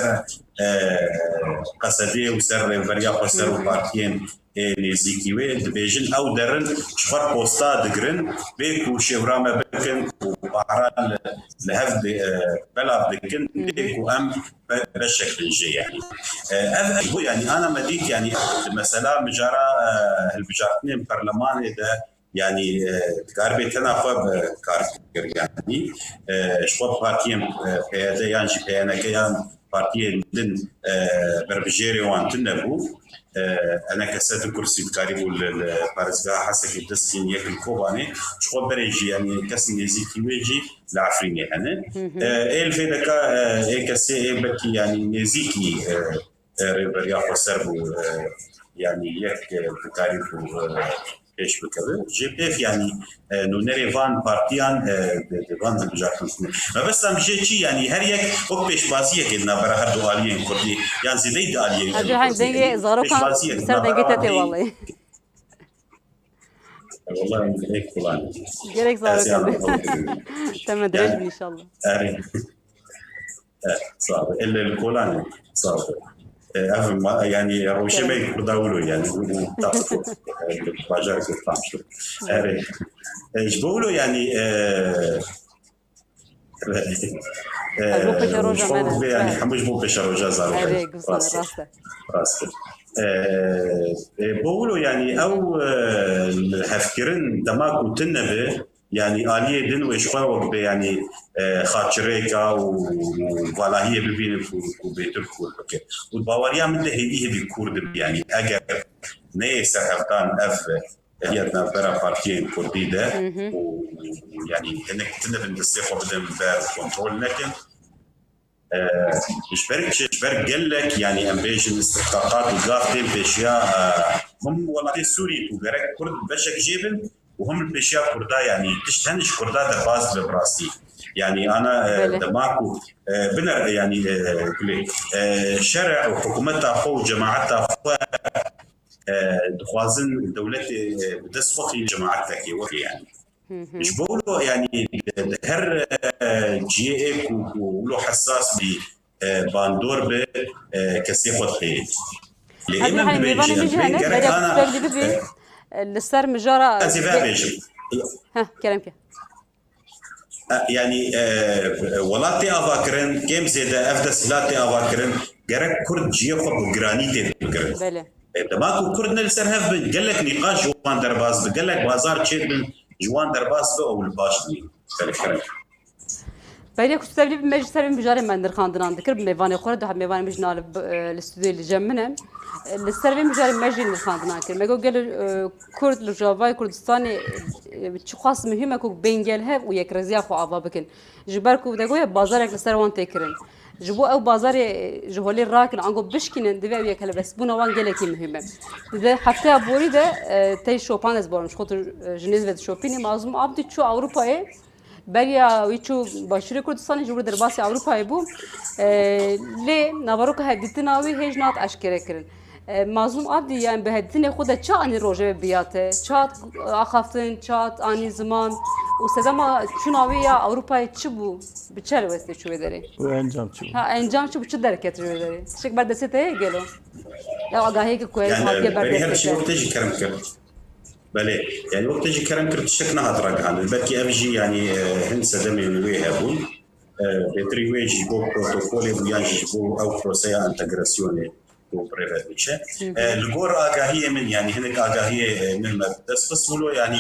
e, Qesedê û ser Rêveberiya Xweser û partiyên ê nêzîkî wê dibêjin, ew derin ji xwe posta digirin, bê ku şêwra me bikin û para li, li hev di, e, belav dikin, bê ku em be-, beşek bin jê, yanî. E, ev, ev bû, yanî, ana me dît, yanî, di mesela mijara, e, hilbijartinên perlemanê de, yanî, e, dikaribê tena xwe bi kar kir, yanî, e, ji xwe partiyên, e, P Y D yan jî P Y N K yan partiyên din, e, berbijêrê wan tune bû. E, enekese du kursî dikarîbû li, li parêzgeha Hesekê dest xîn, yek li Kobanê. Ji xwe berê jî, yanî kesên nêzîkî wê jî li Efrînê hene. E, ê li vê deka, e, ê kesê ê belkî, yanî nêzîkî, e, e, Rêveberiya Xweser bû, e, yanî yek, e, dikarîbû, e, pêş bikeve. Jê pêv, yanî, e, nûnerê van partiyan, e, di, di van hilbijartin xwe. Mebesta min jê çi, yanî her yek wek pêşbaziyekê di navbera her du aliyên Kurdî, yan zêdeyî di aliyên Hacı Hemî dengê zarokan pêşbaziyek di ser navbera dengê te tê aliyê. Wallahî. Wallahî, em ê kulan. Gerek Ez zarokan. Yanî, Teme dirêj bin inşallah. Erê. E, sağ ol. Elle li kolanê. Sağ ol. E, ev ma, yanî rojê me Kurda wilo, yanî bu, bu task force. E, bajar Kurdan şu. Erê. E, ji bo wilo, yanî, e, e, Ez bo pêşe roja ji bo me ne. Ve, yanî, hemû ji bo pêşe roja zarok. Erê, guzan, Rast. Rast e. Rast e. E, e, bo wilo, yanî, ew, e, hevkirin dema ku tune be, Yanî aliyê din wê ji xwe wek bê, yanî, e, xaçirêka û, û valahiyê bibîne ku, ku bêtir kûr bike. Û baweriya min de hêdî hêdî kûr dibe, yanî eger neyê serhevdan ev, e, heyet navbera partiyên Kurdî de û, û yanî hinek tune bin destê xwe bidin ber kontrol nekin. E, ji ber çi? Ji ber gelek, yanî em bêjin, istihqaqat û gav tên pêşiya, e, him welatê Sûrî ku gerek Kurd beşek jê bin û him li pêşiya Kurda, yanî tişt hene ji Kurda derbas dibe bi rastî. Yanî ana, e, Belê. Dema ku, e, biner, yanî, e, kulê, e, şere û hikûmeta xwe û cemaeta xwe, e, dixwazin dewletê, e, bi dest xwe xîn cemaetekê wekî, yanî. Ji bo wilo, yanî, di her, e, cihê ku, ku wilo hesas bî, e, bandor bi, e, kesê xwe dixê. Lê Hacî, êmem hani dibêjin, mêvanê min jî hene, gerek berê ana, kutek dî bibî, e, e, li ser mijara ez ê ve bêjim. Heh, kerem ke. E, yanî, e, welat tê ava kirin, kêm zêde ev desthilat tê ava kirin, gerek Kurd cihê xwe bi giranî tê bikirin. Belê. E, dema ku Kurd ne li ser hev bin, gelek nîqaş ji wan derbas bi, gelek bazar çêdibin ji wan derbas bi ew li baş dibînin. Belê, kerem. Beriya ku tu tevlî bi me jî ser vê mijarê me nirxandinan dikir, bi mêvanê xwe re, duha mêvanê min jî na li, e, li stûdyoyê li cem min e. E, li ser vê mijarê me jî nirxandinan kir. Me got gelo, e, Kurd li Rojavayê Kurdistanê, e, çiqas muhîm e ku bên gel hev û yekrêziya xwe ava bikin. Ji ber ku te goye bazarek li ser wan tê kirin. Ji bo ew bazarê, e, ji holê rakin, ango bişkînin, divê ew yekhelbestbûna wan gelekî muhîm e. Di hefteya borî de, e, tey şopan ez barim, ji xwe tu, e, ji nêz ve dişopînî. Mazlûm Abdî çû Ewropayê, beriya wî çû Başûrê Kurdistanê, ji wir derbasî Ewropayê bû. E, lê naveroka hevdîtina wî hêj nat eşkere kirin. E, Mazlûm Abdî, yani bi hevdîtinê xwe de çi anî rojevê biya te? Çi hat axaftin, çi hat anî ziman û sedema çûna wî ya Ewropayê çi bû? Bi çi helwestê çû wê derê? Û encam çi bû? Ha, encam çi bû? Çi derket ji wê derê? Tiştek ber destê te heye gelo? Ya agahiyê ki ku Yani, hatiye ber berê her destê şey te? Wekte jî kerem kir. Belê. Yani wekte jî kerem kir, tiştek nehat ragihandin. Belkî ev jî yani, e, hin sedemên wê hebûn. E, bêtirî wê jî bo protokolê bû yan jî ji bo ew proseya entegrasyonê ku bi rê ve diçe. E, li gor agahiyê min, yani hinek agahiyê, e, min me bi dest xist wilo, yani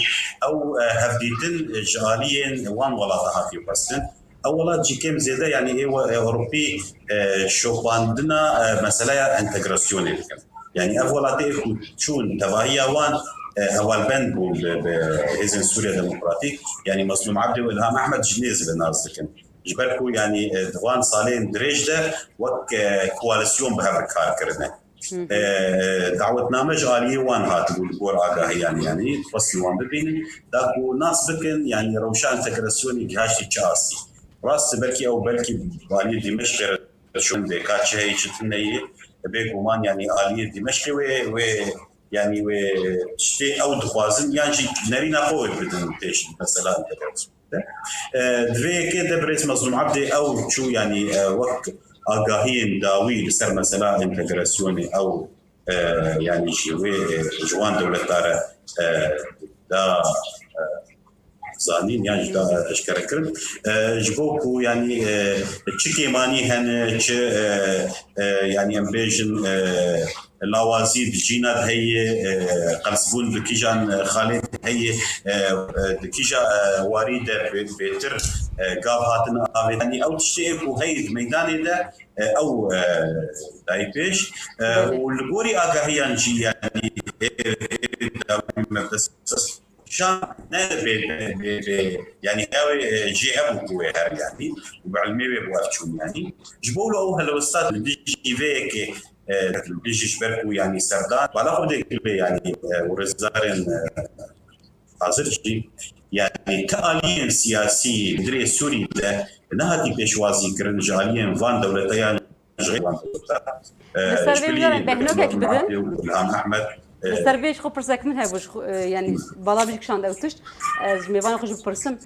ew, e, hevdîtin, e, ji aliyên wan welata hatiye xwestin. Ew welat jî kêm zêde, yani ê we-, e, Ewropî, e, şopandina, e, meseleya entegrasyonê dikin. Yani ev welatê ku çûn tevahiya wan, e, hevalbend bûn bi, bi Hêzên Sûriya Demokratîk. Yanî Mezlûm Ebdî û Îlham Ehmed ji nêz ve nas dikin. Ji ber ku yanî, e, di van salên dirêj de wek, e, koalîsyon bi hev re kar kirine. E, dawetname ji aliyê wan hatibû li gor agahiyan, yanî dixwestin wan bibînin, da ku nas bikin, yanî rewşa entegrasyonê gihaştî çi astî. Rast e, belkî ew, belkî bi aliyê Dîmeşqê re şûn dê ka çi heye, çi tune ye, bêguman, yanî aliyê Dîmeşqê wê, wê, yanî wê tiştê ew dixwazin, yan jî nerîna xwe wê bidin pêş mesela entegrasyonê. E, di vê yekê de birêz Mezlûm Ebdê ew çû, yanî, e, wek agahiyên dawî li ser mesela entegrasyonê ew, e, yanî ji wê, e, ji wan dewleta re, e, da, e, zanîn yan jî da eşkerekirin. E, ji bo ku yanî, e, çi kêmanî hene, çi, e, e, yanî em bêjin, e, lawazî di cîna de heye, e, qelsbûn di kîjan, e, xalê de heye, e, e, di kîja, e, warî de bê-, bêtir, e, gav hatin avêtin. Yanî ew tiştê ku heye di meydanê de, e, ew, e, dayî pêş. E, Belê. Û li gorî agahiyan jî, yanî, e, e, dawî me bi dest şan ne bê, bê, bê, bê, yanî ew, e, jê hebû ku wê her, yanî, û bi ilmê wê bi ev çûn, yanî. Ji bo wilo ew helwesta li dijî vê yekê, e, li dijî ji ber ku, yanî, serdan, bala xwe dê kiribe, yanî, e, û rêzdarên, e, hazir jî, yanî, ti aliyên siyasî li dirê Sûrî de nehatî pêşwazî kirin ji aliyên van dewleteyan. Ji wan dewleta, e, Li ser vê ji bilî mijarê behnokek Mezlûm bidin. Ebdî û Îlham Ehmed, e, Li ser vê ji xwe pirsek min hebû, ji xwe, e, yanî bala bijî kişand ew tişt. Ez ji mêvanê xwe jî bipirsim.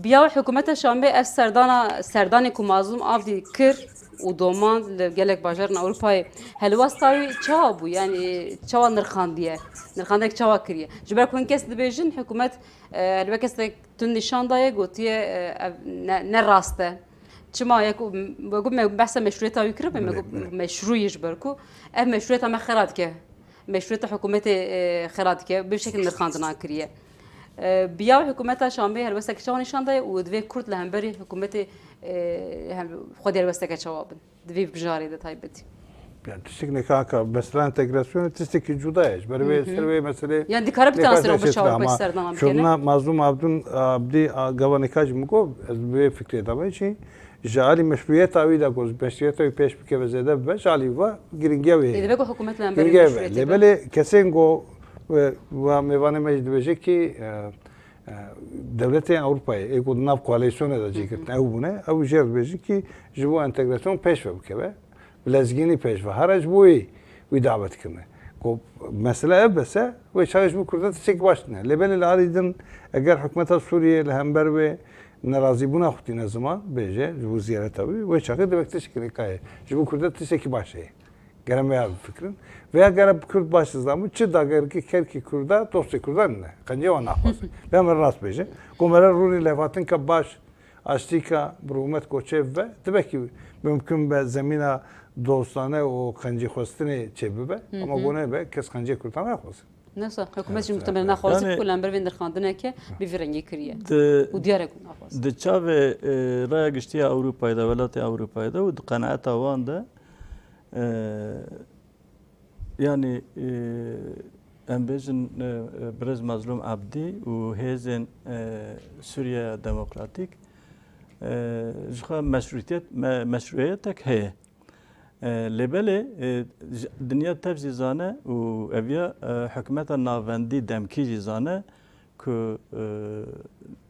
Biya wê hikûmeta Şamê ev serdana, serdanê ku Mazlûm Abdî kir û domand li gelek bajarên Ewropayê, helwesta wî çawa bû? Yanî çawa nirxandiye? Nirxandinek çawa kiriye? Ji ber ku hin kes dibêjin hikûmet, e, li weke kesek tund nîşan daye, gotiye, e, ev ne, ne rast e. Çima? Yek, we got me behsa meşrûyeta wî kiribe, me Belê, got belê. Meşrû ye ji ber ku ev meşrûyeta me xera dike. Meşrûyeta hikûmetê, e, xera dike. Bi şekil nirxandina kiriye. E, biya hikûmeta Şamê helwestek çawa nîşan daye û divê Kurd li hemberî hikûmetê, e, hem xwedî helwesteke çawa bin? Di vê bijarê de taybetî. Yani tiştek ne ka, ka mesela entegrasyonê tiştekî cuda ye. Ji ber vê Hı hı. ser vê meselê Yani dikare bir neka tanesini çeşitli ama serdana şuna bikene. Mazlûm Abdun, Abdî, a, gava neka jî min got, ez bi vê fikrê de me jî, ji alî meşrûyeta wî de got, meşrûyeta wî pêş bikeve zêde bibe, ji alî ve giringiya wê Ê, heye. Dibe ku hikûmet li hemberî Giringiya wê. meşrûyetê Lê be. Belê kesên ku, e, wa mêvanê me jî dibêje ki, e, e, dewletên Ewropayê, ê ku di nav koalîsyonê de Hı hı. cî girtin ew bûne, ew jê re dibêjin ki ji bo entegrasyon pêş ve bikeve. Bi lezgînî pêş ve here ji bo wî, wî dawet kirine. Ku mesele ev bese, wê çaxê ji bo Kurda tiştekî baş tine. Lê belê li alî din, eger hikûmeta Sûriyê li hember wê nerazîbûna xwe tîne ziman, bêje, ji bo ziyareta wî, wê çaxê divek tiştekî nikaye. Ji bo Kurda tiştekî baş heye. Gere me ya bifikirin. Veya gere Kurd baş dizanbû, çi dagerikî kerkî Kurda, dostê Kurda nîne. Qencê wan naxwaze. Bê me rast bêje. Ku me re rûnî levhatinka baş Aştîka bi rûmet koçê bibe, divekî mimkun be zemîna dostane û qencîxwestinê çêbibe, Hı ama hı. gone be kes qencê Kurdan naxwaze. Nesa, hikûmet jî Evet, muhtemelen evet. naxwaze Yani ku li hember vê nirxandineke bi vî rengî kiriye. Di, Û diyar e ku naxwaze. Di çavê, e, raya giştî ya Ewropayê de, welatê Ewropayê de û di qenaeta wan de, e, Yanî, e, em bêjin, e, e, Birêz Mazlûm Abdî û hêzên, e, Sûriyeya Demokratîk, e, ji xwe meşrûtiyet, me-, meşrûyetek heye. E, lê belê, e, ji, dinya tev jî zane û eviya, e, hikûmeta navendî demkî jî zane, ku, e,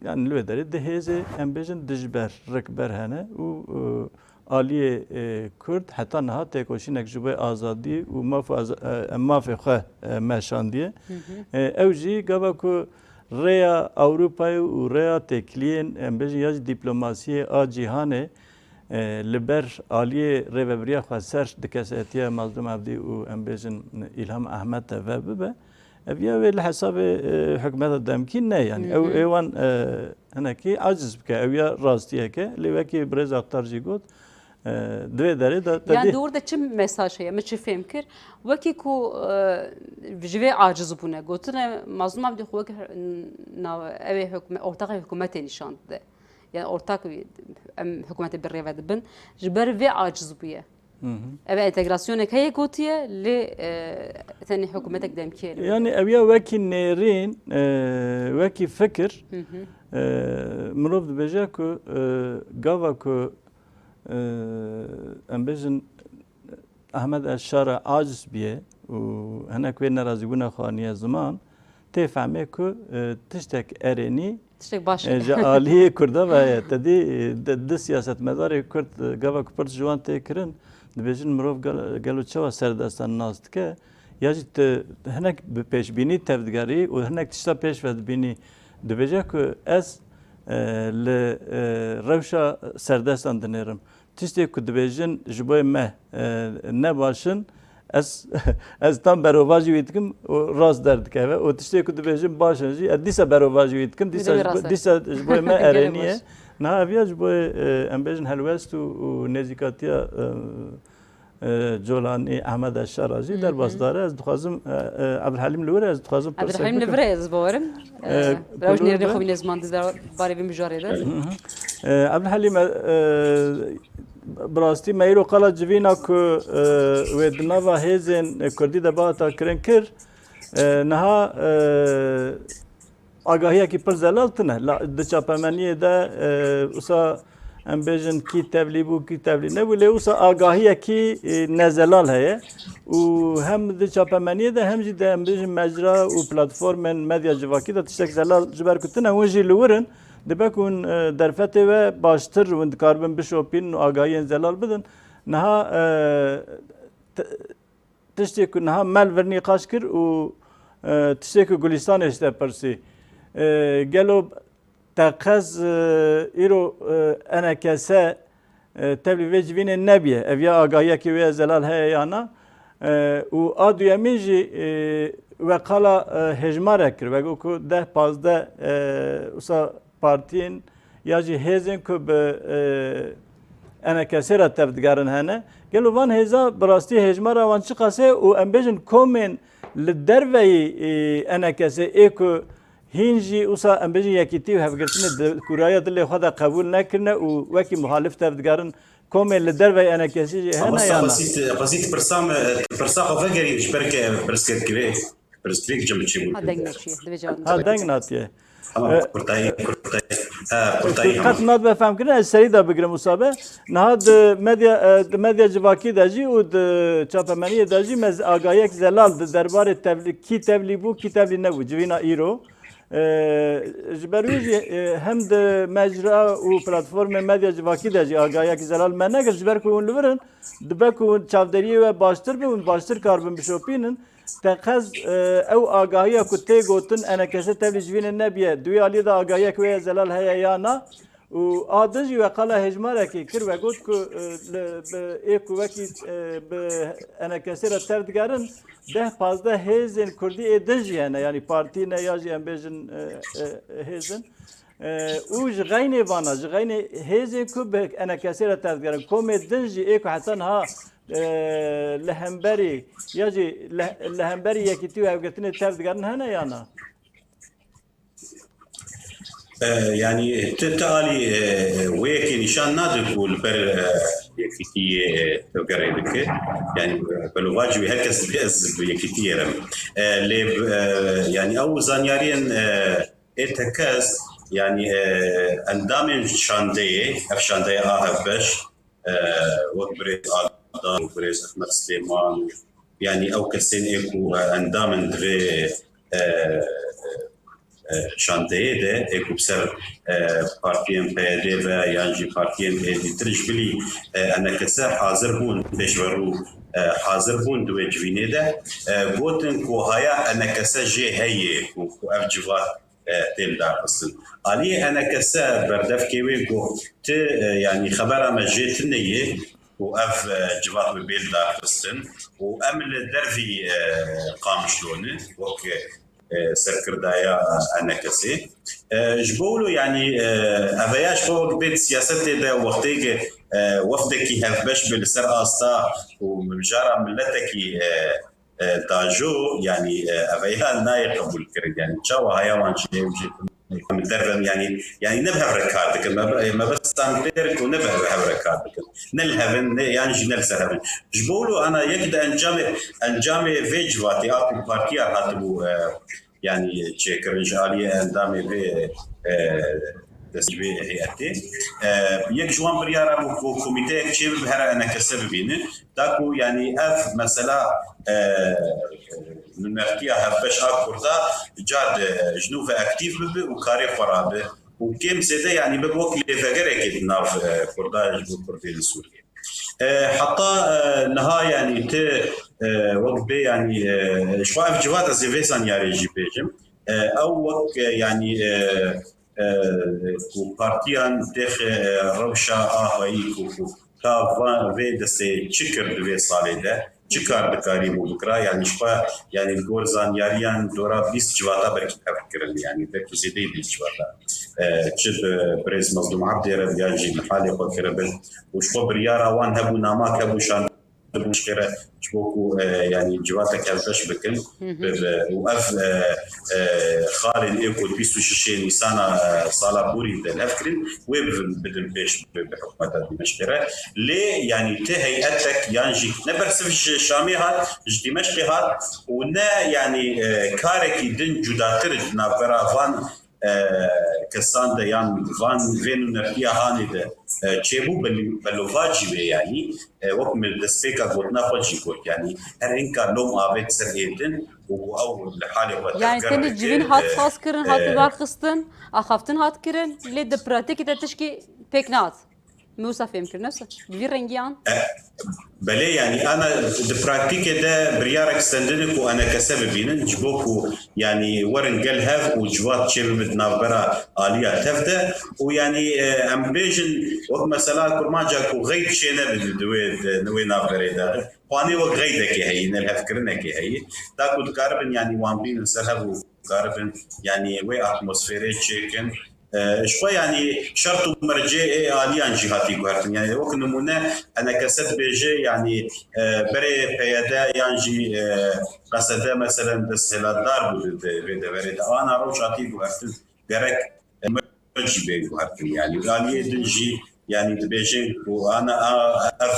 yani li wê derê di hêzê, em bêjin, dijber, rikber hene û, e, aliyê, e, Kurd heta niha têkoşînek ji bo azadî û maf û az-, e, mafê xwe, e, meşandiye. Hı hı. E, ew jî gava ku rêya Ewropayê û rêya têkiliyên, em bêjin, ya jî dîplomasiyê a cîhanê, e, li ber aliyê rêvebiriya xweser di kesetiya Mazlûm Abdî û, em bêjin, Îlham Ehmed de ve bibe, ev ya wê li hesabê, e, hikûmeta demkî ne, yani. Hı hı. Ew ê wan, e, hinekî aciz bike, ew ya rastiyeke. Lê wekî birêz Aktar jî got, e, di vê derê de te Yani dî- di wir de çi mesaj heye, min çi fêm kir? Wekî ku, e, ji vê aciz bûne, gotine Mazlûm Abdî xwe wekî, e, nav-, ew ê hikûme-, ortaxê hikûmetê nîşan dide. Yani ortak em hikûmetê bi rê ve dibin. Ji ber vê aciz bûye. Hı hı. Ev entegrasyonek heye gotiye, lê, e, tenê hikûmetek demkî ye. Yani ev ya wekî nêrîn, e, wekî fikir, Hı hı. e, mirov dibêje ku, e, gava ku, e, em bêjin Ehmed El Şara aciz biye û hinek wê nerazîbûna xwe aniye ziman, tê fehmê ku, e, tiştek erênî Tiştek baş e, e. ji aliyê Kurda ve heye. Te dî, e, di, di siyasetmedarê Kurd, e, gava ku pirs ji wan tê kirin, dibêjin mirov gel-, gelo çawa serdestan nas dike? Ya jî tu hinek bi pêşbînî tevdigerî û hinek tişta pêş ve dibînî. Dibêje ku ez, e, li, e, rewşa serdestan dinêrim. Tiştê ku dibêjin ji bo me, e, ne baş in, ez, ez tam berovajî wî dikim û rast derdikeve. Û tiştê ku dibêjin baş in jî, ez dîsa berovajî wî dikim, dîsa Dibê ji bo, rast e. dîsa ji bo me Gelek erênî ye. baş. Niha ev ya ji bo, e, em bêjin helwest û, û nêzîkatiya, e, e, Colanî, Ehmed Eşara jî Hı hı. derbasdar e. Ez dixwazim, e, e, Ebdulhelîm li wir e, ez dixwazim Ebdulhelîm pirsekê li vir e, ez bawerim. E, E, rewş kulûr nêrînê de. xwe bîne ziman di der-, barê vê mijarê de. Hı hı. E, Ebdulhelîm, e, e, bi rastî me îro qala civîna ku, e, wê di nava hêzên kurdî de bihata kirin kir. E, niha, e, agahiyekî pir zelal tune. La, di çapemeniyê de, e, wisa em bêjin kî tevlî bû, kî tevlî nebû, lê wisa agahiyekî, e, nezelal heye. Û hem di çapemeniyê de hem jî di, em bêjin, mecra û platformên medya civakî de tiştek zelal ji ber ku tune, hûn jî li wir in, dibe ku hûn, e, derfetê we baştir hûn dikaribin bişopînin û agahiyên zelal bidin. Niha, e, t-, tiştê ku niha me li vir nîqaş kir û, e, tiştê ku Gulistanê ji te pirsî, e, gelo teqez, e, îro, e, enekese, e, tevlî vê civînê nebiye? Ev ya agahiyekê wê ya zelal heye ya na? E, û a duyemîn jî, e, we qala, e, hêjmarek kir. We got ku deh pazdeh, e, wisa partiyên ya jî hêzên ku bi, e, enekesê re tevdigerin hene. Gelo van hêza bi rastî hêjmara wan çiqas e û em bêjin komên li derveyî, e, enekesê ê ku hîn jî wisa em bêjin yekîtî û hevgirtinê di kûraya dilê xwe de qebûl nekirine û wekî muhalif tevdigerin, komên li derveyî enekesê jî hene Mamosta ya na? Xwezî, xwezî pirsa me, pirsa xwe vegerî ji ber ke pirsgirêk kirê. Pirsgirêk ji min çêbû Ha, deng kiriye. neçûye, divê cevab Ha, deng natiye. Tamam, E, kurtayî, kurtayî. Ha, kurtayî, tu qet tamam. nadibe fehmkirin, ez serî de bigirim wisa be. Niha di medya, e, di medya civakî de jî û di çapemeniyê de jî me z-, agahiyek zelal di derbarê tevlî, kî tevlî bû, kî tevlî nebû, civîna îro. E, ji ber wî jî, e, hem di mecra û platformê medya civakî de jî agahiyek zelal me nekir, ji ber ku hûn li vir in, dibe ku hûn çavderiyê we baştir be, hûn baştir karibin bişopînin. Teqez, e, ew agahiya ku tê gotin enekese tevlî civînê nebiye, di wî aliyê de agahiyek wê ya zelal heye ya na? Û a din jî we qala hêjmarekê kir, we got ku, e, li, bi, ê ku wekî, e, bi enekesê re tev digerin, deh pazdeh hêzên kurdî ê din jî hene, yanî partî ne ya jî em bêjin, e, e, hêzin. E, û ji xeynê vana, ji xeynê hêzên ku bi enekesê re tev digerin, komê din jî ê ku heta niha, e, li hemberî ya jî li, li hemberî yekîtî û hevgirtinê tev digerin hene ya na? E, yanî tu, tu alî, e, wê yekê nîşan nade ku li ber, e, yekîtiyê, e, tevgerê dike. Yanî, e, belovajî wê her kes dibê ez bi yekîtiyê re me. E, lê, e, yanî ew zanyariyên, e, ê tekez, yanî, e, endamên şandeyê, ev şandeya a hevbeş, e, wek birêz Adan û birêz Ehmed Silêman, yanî ew kesên ê ku, e, endam in di vê, e, e, şandeyê de, ê ku bi ser, e, partiyên P Y D ve yan jî partiyên êdîtir ji bilî, e, enekese hazir bûn, pêşverû, e, hazir bûn di wê civînê de, e, gotin ku haya enekese jê heye ku, ku ev civat e, tê lidarxistin. Aliyê enekese berdevkê wê got, ti, e, yanî xebera me jê tune ye û ev, e, civat bi bê lidarxistin û em li dervî, e, Qamişlo ne, wek, e, serkirdaya enekesê. E, ji bo wilo, yanî, e, ev ya ji bo wek bê di siyasetê de wextê ke, e, wefdekî hevbeş be li ser asta û mijara miletekî, e, e, dajo, yanî, e, eveya nayê qebûl kirin. Yanî çawa haya wan jê û jê Em derve, yanî, yanî ne bi hev re kar dikin. Me, mebestan têr ku ne bi hev re kar dikin. Ne li hev in, ne, yan jî ne li ser hev in. Ji bo wilo ana yek di encamê, encamê vê civatê a ku partiya hatibû, e, yanî çêkirin ji aliyê endamê vê, e, dest vê heyetê. E, yek ji wan biryara bû ku komîteyek çêbibe here enekese bibînin. Da ku yanî ev mesela, e, nûnertiya hevbeş a Kurda car di ji nû ve aktîf bibe û karê xwe rabe. Û kêm zêde yanî bibe wek lêvegerekê di nav, e, Kurda ji bo Kurdên Sûriyê. E, heta, e, niha yanî ti, e, wek bê yanî, e, ji xwe ev civat ez ê vê zanyarê jî bêjim. E, ew wek, e, yanî, e, e, ku partiyan têxe, e, rewşa ahayî ku, ku ta va-, vê destê çi kir di vê salê de, çi kar dikarî bû bikira, yanî ji xwe, yanî li gor zanyariyan dora bîst civata belkî hev kirin, yanî belkî zêdeyî bîst civata. E, çi bi birêz Mezlûm Ebdê re yan jî bi halê xwe kiribin û ji xwe biryara wan hebû, namak hebû, şandibû ji xêre ji bo ku, e, yanî civatek hevbeş bikin. Bi, bi, û ev, e, e, xalên ê ku bîst û şeş Nîsana, e, sala borî de li hev kirin, wê bidin, bidin pêş bi, bi hikûmeta Dîmeşqê re. Lê yanî ti heyetek yan jî ne bersiv ji Şamê hat, ji Dîmeşqê hat û ne yanî, e, karekî din cudatir di navbera van, e, kesan de yan van vê nûnertiya hanê de, e, çêbû, bel-, belovajî wê yanî, e, wek min destpêka gotina xwe jî got, yanî her hinka lom avêt ser ê din û ku ew li halê xwe Yani tevger tenê dike, civîn hat e, xas kirin, hat e, berxistin, axaftin hat kirin, lê di pratîkê de tişkî pêk nehat. Min wisa fêm kir, ne wisa? Bi vî rengiyan? E, belê, yanî ana di praktîkê de biryarek stendinê ku enekese bibînin, ji bo ku yanî werin gel hev û civat çêbibe di navbera aliya tev de û yanî, e, em bêjin wek mesela kurmanca ku xeyd çênebe di wê, di wê navberê de. Xwanê wek xeydekê heyî, nilhevkirinekê heyî. Da ku dikaribin yanî wan bînin ser hev û dikaribin yanî wê atmosferê çêkin. E, ji xwe yanî şert û mercê ê aliyan jî hatî guhertin. Yanî wek nimûne enekese dibêje, yanî, e, berê P Y D yan jî, e, Qesede meselen desthilatdar bû di, di vê deverê de. Ana rewş hatî guhertin. Gerek, e, jî bê guhertin. Yanî aliyê din jî yanî dibêjin ku ana a, ev,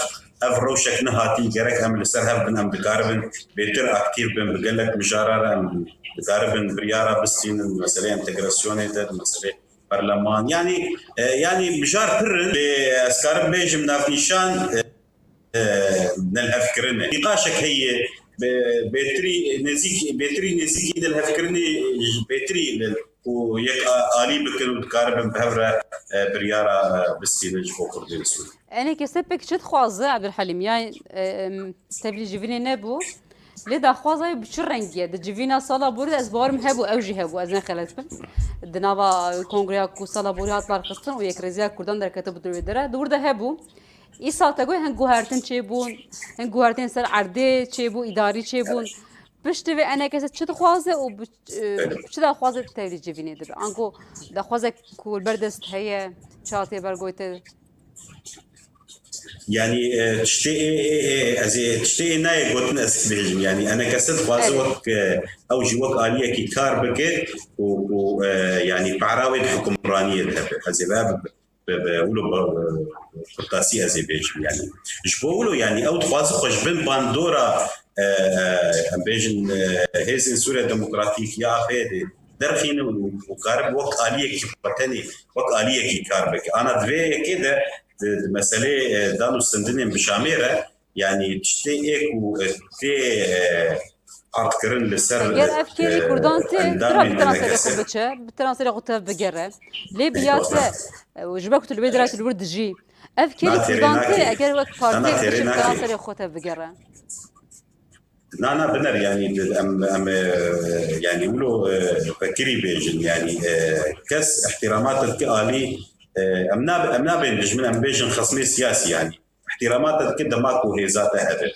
ev rewşek nehatî, gerek em li ser hev bin, em dikaribin bêtir aktîf bin, bi gelek mijara re em dikaribin biryara bistînin, meselê entegrasyonê de, meselê berleman. Yanî, e, yanî mijar pir in. Lê ez karim bêjim navnîşan, e, e, nelhevkirin e. Nîqaşek heye, be-, bêtirî nêzîk, bêtirî nêzîkî nelhevkirinê, bêtirî li, ku yek a-, alî bikin û dikaribin bi hev re, e, biryara, e, bistînin ji bo Kurdên Sûrî. Enê kesepek çi dixwaze, Ebdulhelîm? Ya, e, em, tevlî civînê nebû. Lê daxwaza wê bi çi rengî ye? Di civîna sala borî de ez bawerim hebû, ew jî hebû, ez ne xelet bim. Di nava kongreya ku sala borî hat berxistin û yekrêziya Kurdan derketibû di wê de re, di wir de hebû. Îsal te got hin guhertin çêbûn, hin guhertên ser erdê çêbû, îdarî çêbûn. Piştî vê enekese çi dixwaze û bi, e, çi daxwaze tevlî civînê dibe? Ango daxwaze ku li ber dest heye, çi hatiye ber goyte? Yanî, e, tiştê ê, ê, ê, ez ê tiştê ê nayê gotin ez bêjim. Yanî enekese dixwaze Evet. wek, e, ew jî wek aliyekî kar bike û, û, e, yanî para wê di hukimraniyê de hebe. Ez ê ve bi, bi, bi, wilo bi, bi kurtasî ez ê bêjim yanî. Ji bo wilo yanî ew dixwaze xwe ji bin bandora, e, e, em bêjin, e, Hêzên Sûriya Demokratîk ya A P D'ê derxîne û, û karibe wek aliyekî xwe tenê, wek aliyekî kar bike. Ana di vê yekê de di, di meselê, e, dan û stendinên bi Şamê re, yanî tiştê ê ku, e, tê, e, ardkirin li ser, Ger ev kêlî e, Kurdan tê, endamên bira bi transferê xwe enekese. biçe, bi transferê xwe tev bigere. Lê bi Ê, ya te, e, ji ber ku tu li wê derê tu li wir dijî. Ev kêlî Na, têrê Kurdan tê, nakê. eger wek Na, na, partiyek têrê biçe bi nakê. transferê xwe tev bigere. Na, na, biner, yanî, em, em, e, yanî, wilo, e, vekirî bêjin, yanî, e, kes îhtîramata dike alî, e, em na, em nabên dijmin, em bêjin xismê siyasî, yanî. Îhtîramata dike dema ku hêza te hebe.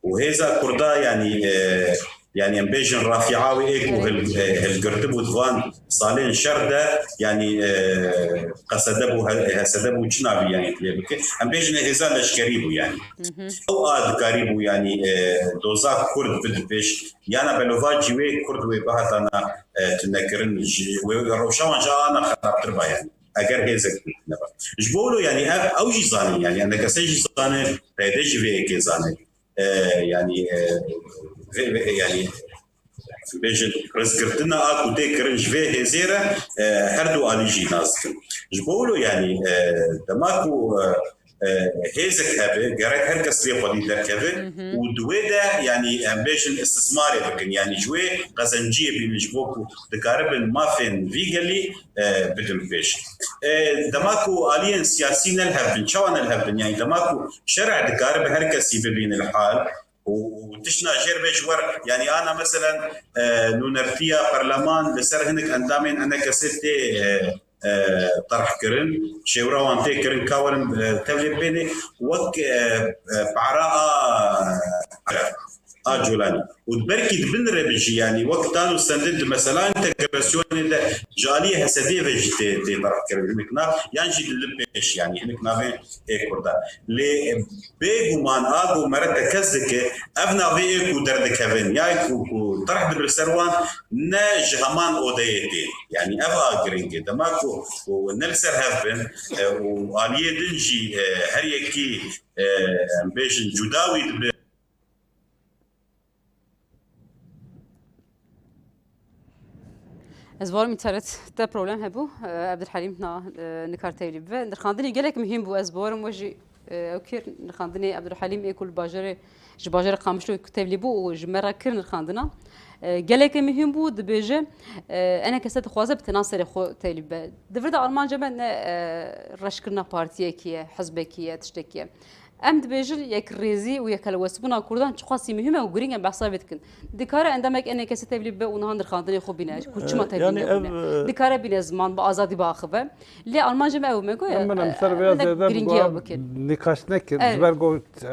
Û hêza Kurda, yanî, e, Yani em bêjin Rafîa wê ê ku hil-, e, hilgirtibû di van salên şer de, yani, e, qesedebû, he-, hesedebû çi navî yani lê bike. Em bêjin hêza leşkerî bû yani. Ew a dikarîbû yani, e, doza Kurd bide pêş. Yana belovacî wê Kurd wê bihatana, e, tunekirin. Ji wê rewşa wan ji ana xerabtir ba yani. Eger hêzek neba. Ji bo wilo yani ev, ew jî zanin yani. Enekese jî zane, P D jî vê yekê zane. E, yani, e, vê, vê, yani, bêjin, rizgirtina a ku tê kirin ji vê hêzê re, e, her du alî jî nas dikin. Ji bo wilo, yani, e, dema ku, e, e, hêzek hebe, gerek her kes lê xwedî derkeve û di wê de, yani, em bêjin, istismarê bikin. Yani, ji wê qezenciyê bînin, ji bo ku dikaribin mafên vî gelî, e, bidin pêş. E, dema ku aliyên siyasî ne li hev bin, çawa ne li hev bin? Yani, dema ku şerh dikaribe her kesî bibîne li hal, û, û tiştna jêr bê ji wer, yani ana meselen, e, nûnertiya perleman li ser hinek endamên enekesê tê, e, e, terh kirin, şêwra wan tê kirin, ka werin, e, tevlê bênê, wek, e, e, para a, a Colanî. Û belkî di bin re bijî, yani wek tan û sendin di mesela entegrasyonê de ji aliyê H S D ve jî tê, tê terh kirin hinek nav, yan jî di li pêş, yani hinek navê ê Kurda. Lê bêguman a ku mere tekez dike, ev navê ê ku derdikevin, ya ku, ku terh dibir ser wan, ne ji heman odeyê tê. Yani ev a giring e. Dema ku, ku ne li ser hev bin, e, û aliyê din jî, e, her yekî, e, em bêjin cuda wî dibe. Ez barim înternet te problem hebû. E, Ebdulhelîm na, e, nikar tevlî bibe. Nirxandinê gelek muhîm bû. Ez barim we jî, e, ew kir nirxandinê Ebdulhelîm ê ku li bajarê, ji bajarê Qamişlo ku tevlî bû û ji me re kir nirxandina. E, gelekê muhîm bû, dibêje, e, enekese dixwaze bi tena serê xwe tevlî bibe. Di vir de armanca me ne, e, reşkirina partiyekî ye, hizbekî ye, tiştekî ye. Em dibêjin yekrêzî û yekelwestbûna Kurdan çiqasî muhîm e û girîng e, behsa vê dikin. Dikare endamek enekese tevlî bibe û niha nirxandinê xwe bîne, ku çima tevlî nebûne. Dikare bîne ziman bi azadî biaxive. Lê armanca me ew me goya, em, em ser vê zêde girîngî ew bikin. Nîqaş nekir. Ji ber got, e,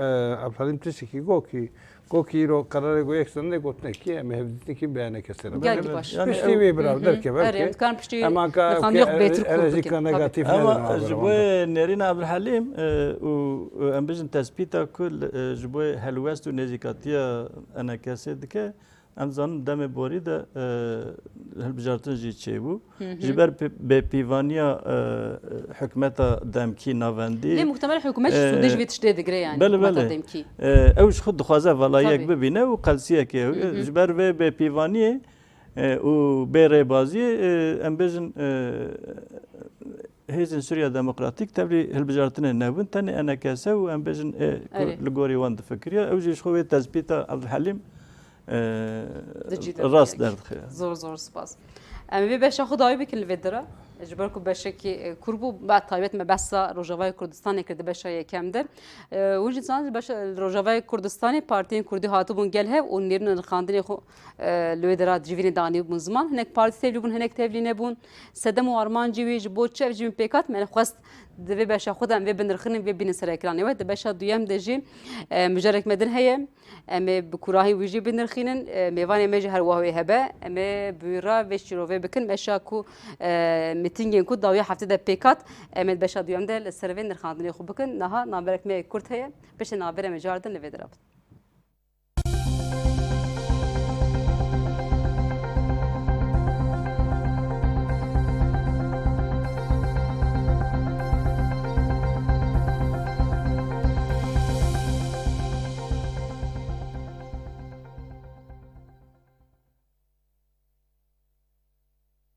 Ebdulhelîm tiştekî got kî, got kî îro qerarê got yek sene gotine kî, em hevdîtinê kî bi enekese re. Gelkî baş. Piştî wê bira derkeve. Erê, em dikarin piştî nirxandinê xwe bêtir kûr bikin. Negatif. Ama ji bo nêrîna Ebdulhelîm, e, û, e, em bijin tespîta ku, e, ji bo helwest û nêzîkatiya enekesê dike, em zanin demê borî de, e, hilbijartin jî çêbû. Ji ber pê-, bêpîvaniya, e, hikûmeta demkî navendî. Lê muhtemel hikûmet jî, e, sûdê ji vê tiştê digire yani, belê, hikûmeta belê, demkî. E, ew ji xwe dixwaze vala yek bibîne û qelsiyekê ew. Ji ber vê bêpîvaniyê, e, û bê rêbaziyê, e, em bêjin, e, Hêzên Sûriya Demokratîk tevlî hilbijartinê nebûn, tenê enekese û em bêjin, e, ku li gorî wan difikiriya. Ew jî ji xwe wê tespîta Ebdulhelîm, e, rast derdixe. Zor, zor spas. Em ê vê beşa xwe dawî bikin li vê dira. Ji ber ku beşekî, e, kûr bû, bi taybet me behsa Rojavayê Kurdistanê kir di beşa yekem de. E, hûn jî dizanin, beşa, li Rojavayê Kurdistanê partiyên Kurdî hatibûn gel hev û nêrîna nirxandinê xwe, e, li wê dira civînê danîbûn ziman. Hinek partî tevlî bûn, hinek tevlî nebûn. Sedem û armancê wî ji bo çi ev civîn pêk hat, me xwest di vê beşa xwe de em vê binirxînin, vê bînin ser ekranê we. Di beşa duyem de jî, e, mijarek me din heye. Em ê bi kûrahî wî jî binirxînin. E, mêvanê me jî her wiha wê hebe. Em ê bi wî re vê şîrovê bikin. Beşa ku, e, mîtîngên ku dawiya heftê de pêk hat, em ê di beşa duyem de li ser vê nirxandinê xwe bikin. Niha navberek me yê kurt heye. Piştî navberê me cardin li vê dira bin.